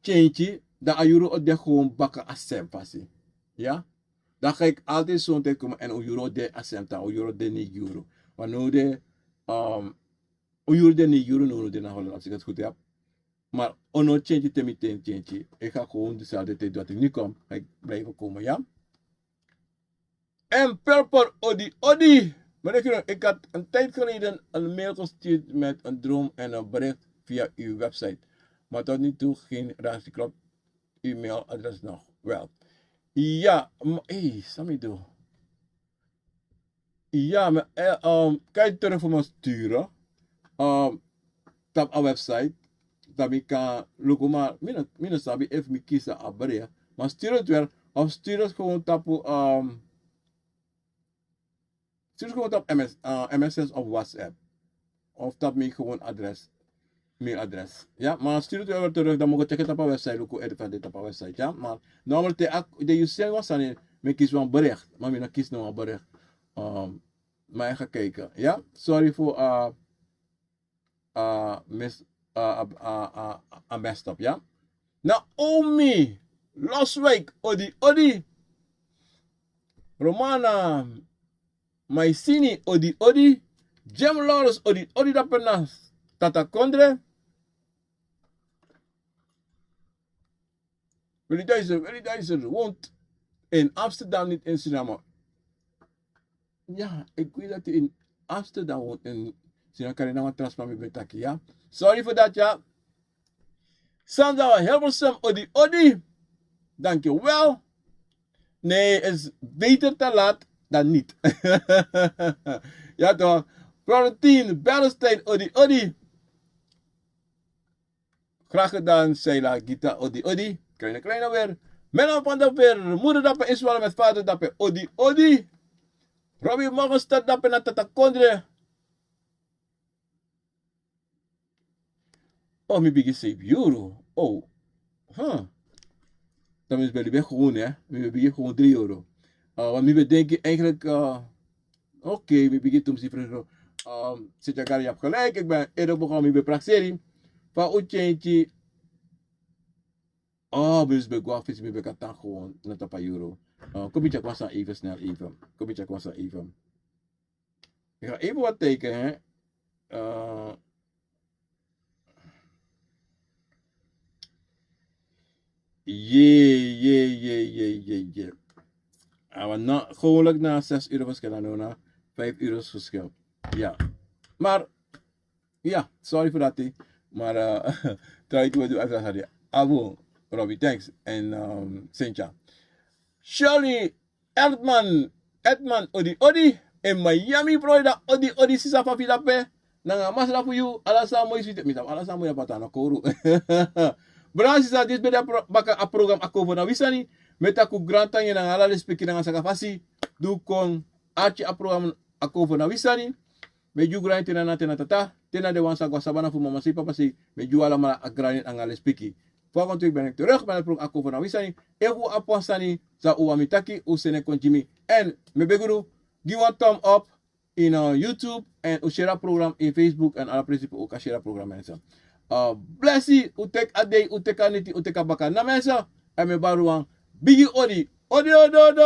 change, dan a yuru o de gewoon baka a sem fasi. Ja? Dan ga ik altijd zo'n tijd komen en o yuru o de a sem tan, o yuru o de negen yuru. Maar no de, ehm, Un yuru de negen yuru, no, no, de na Holland, als ik het goed heb. Maar ono change te mi ten change. Ik ga gewoon dezelfde tijd wat ik nu kom, ga ik blijven komen, ja? En Purple, odi, odi. Meneer Kino, ik had een tijd geleden een mail gestuurd met een droom en een bericht via uw website. Maar tot nu toe geen reactie. Klopt uw mailadres nog wel? Ja, maar, hey, Samido. Ja, maar, eh, ehm, kan je terug voor me sturen? Ehm, tap a website. Dat ik kan luku, maar mi no, mi no sabi efu mi kisi a bericht. Maar stuur het weer. Of stuur het gewoon tapu, ehm, stuur het gewoon op M S, eh, M S S of WhatsApp. Of tap mi gewoon adres. Mailadres. Ja, maar stuur het weer terug. Dan moet ik checken op a website. Luku er van dit op a website. Ja, maar normaal te ak, de yu send wan sani, mi kisi wan bericht. Maar mi no kisi no wan bericht. Ehm, maar ga kijken. Ja, sorry voor, eh, eh, mis, eh, eh, eh, eh, eh, messed up, ja. Naomi Loswijk, odi, odi. Romana Maisini, odi, odi. Jim Lawrence, odi, odi, dape na Tata Kondre. Willy Duizer, Willy Duizer woont in Amsterdam, niet in Suriname. Ja, ik weet dat hij in Amsterdam woont, in Suriname. Kan je nou een transfer met taki, ja? Sorry voor dat, ja. Sandra Hilversum, odi, odi. Dankjewel. Nee, is beter te laat dan niet. Ja toch? Florentine Bernstein, odi, odi. Graag gedaan, Sheila, Gita, odi, odi. Kleine, kleine weer. Menno van der Veer, moeder dape Israël met vader dape, odi, odi. Robbie Morgenstad dape na Tata Kondre. Oh, mi bigi seibi yuru. Oh. Huh. Dan mi ben libi gewoon, hè. Mi ben bigi gewoon drie yuru. Uh, want mi ben denk eigenlijk, uh, oké, mi begin tumsi fresco. Um, Sitya Gari, je hebt gelijk, ik ben eerder begonnen, mi ben prakseri. Fa u change. Oh, dus ben go afis, mi ben katan gewoon, na tapa euro. Uh, kom je check was even snel even. Kom je check was even. Ik ga even wat kijken, hè. Uh, Jee, jee, jee, jee, jee, jee. Ah, maar na, gewoonlijk na zes euro verschil en nu na vijf euro verschil. Ja. Maar, ja, sorry voor dat, hè. Maar, uh, try to do extra. Abu, Robbie, thanks. En, um, Cynthia. Shirley Edman, Edman, odi, odi. In Miami, Florida, odi, odi, sisa fa fu dape. Nanga masra fu yu, ala san moi switi. Mi tapu ala san moi na pata na koru. Brada, sisa, disi ben de a pro-, baka a program Akomfo na wi sani. Mi e taki un grantangi nanga ala lespeki nanga saka fasi. Di un kon arki a program Akomfo na wi sani. Mi e gi un grantangi te na tata, te na den wan san go a sabana fu mama sei, papa sei. Mi e gi un alamala a grantangi nanga lespeki. Fu a kon tu, ik ben terug met het program Akomfo na wi sani. Efu un abi wan sani san un wani mi taki, un seni en kon gi mi. En mi e begi unu, gi wan thumb up in, uh, YouTube, en un share a program in Facebook, en ala presi pe un kan share a program, mensen. Uh, blesi, un teki a dei, un teki a neti, un teki a baka. Na mensen, en mi e bari un wan bigi odi. Odi, odi, odi.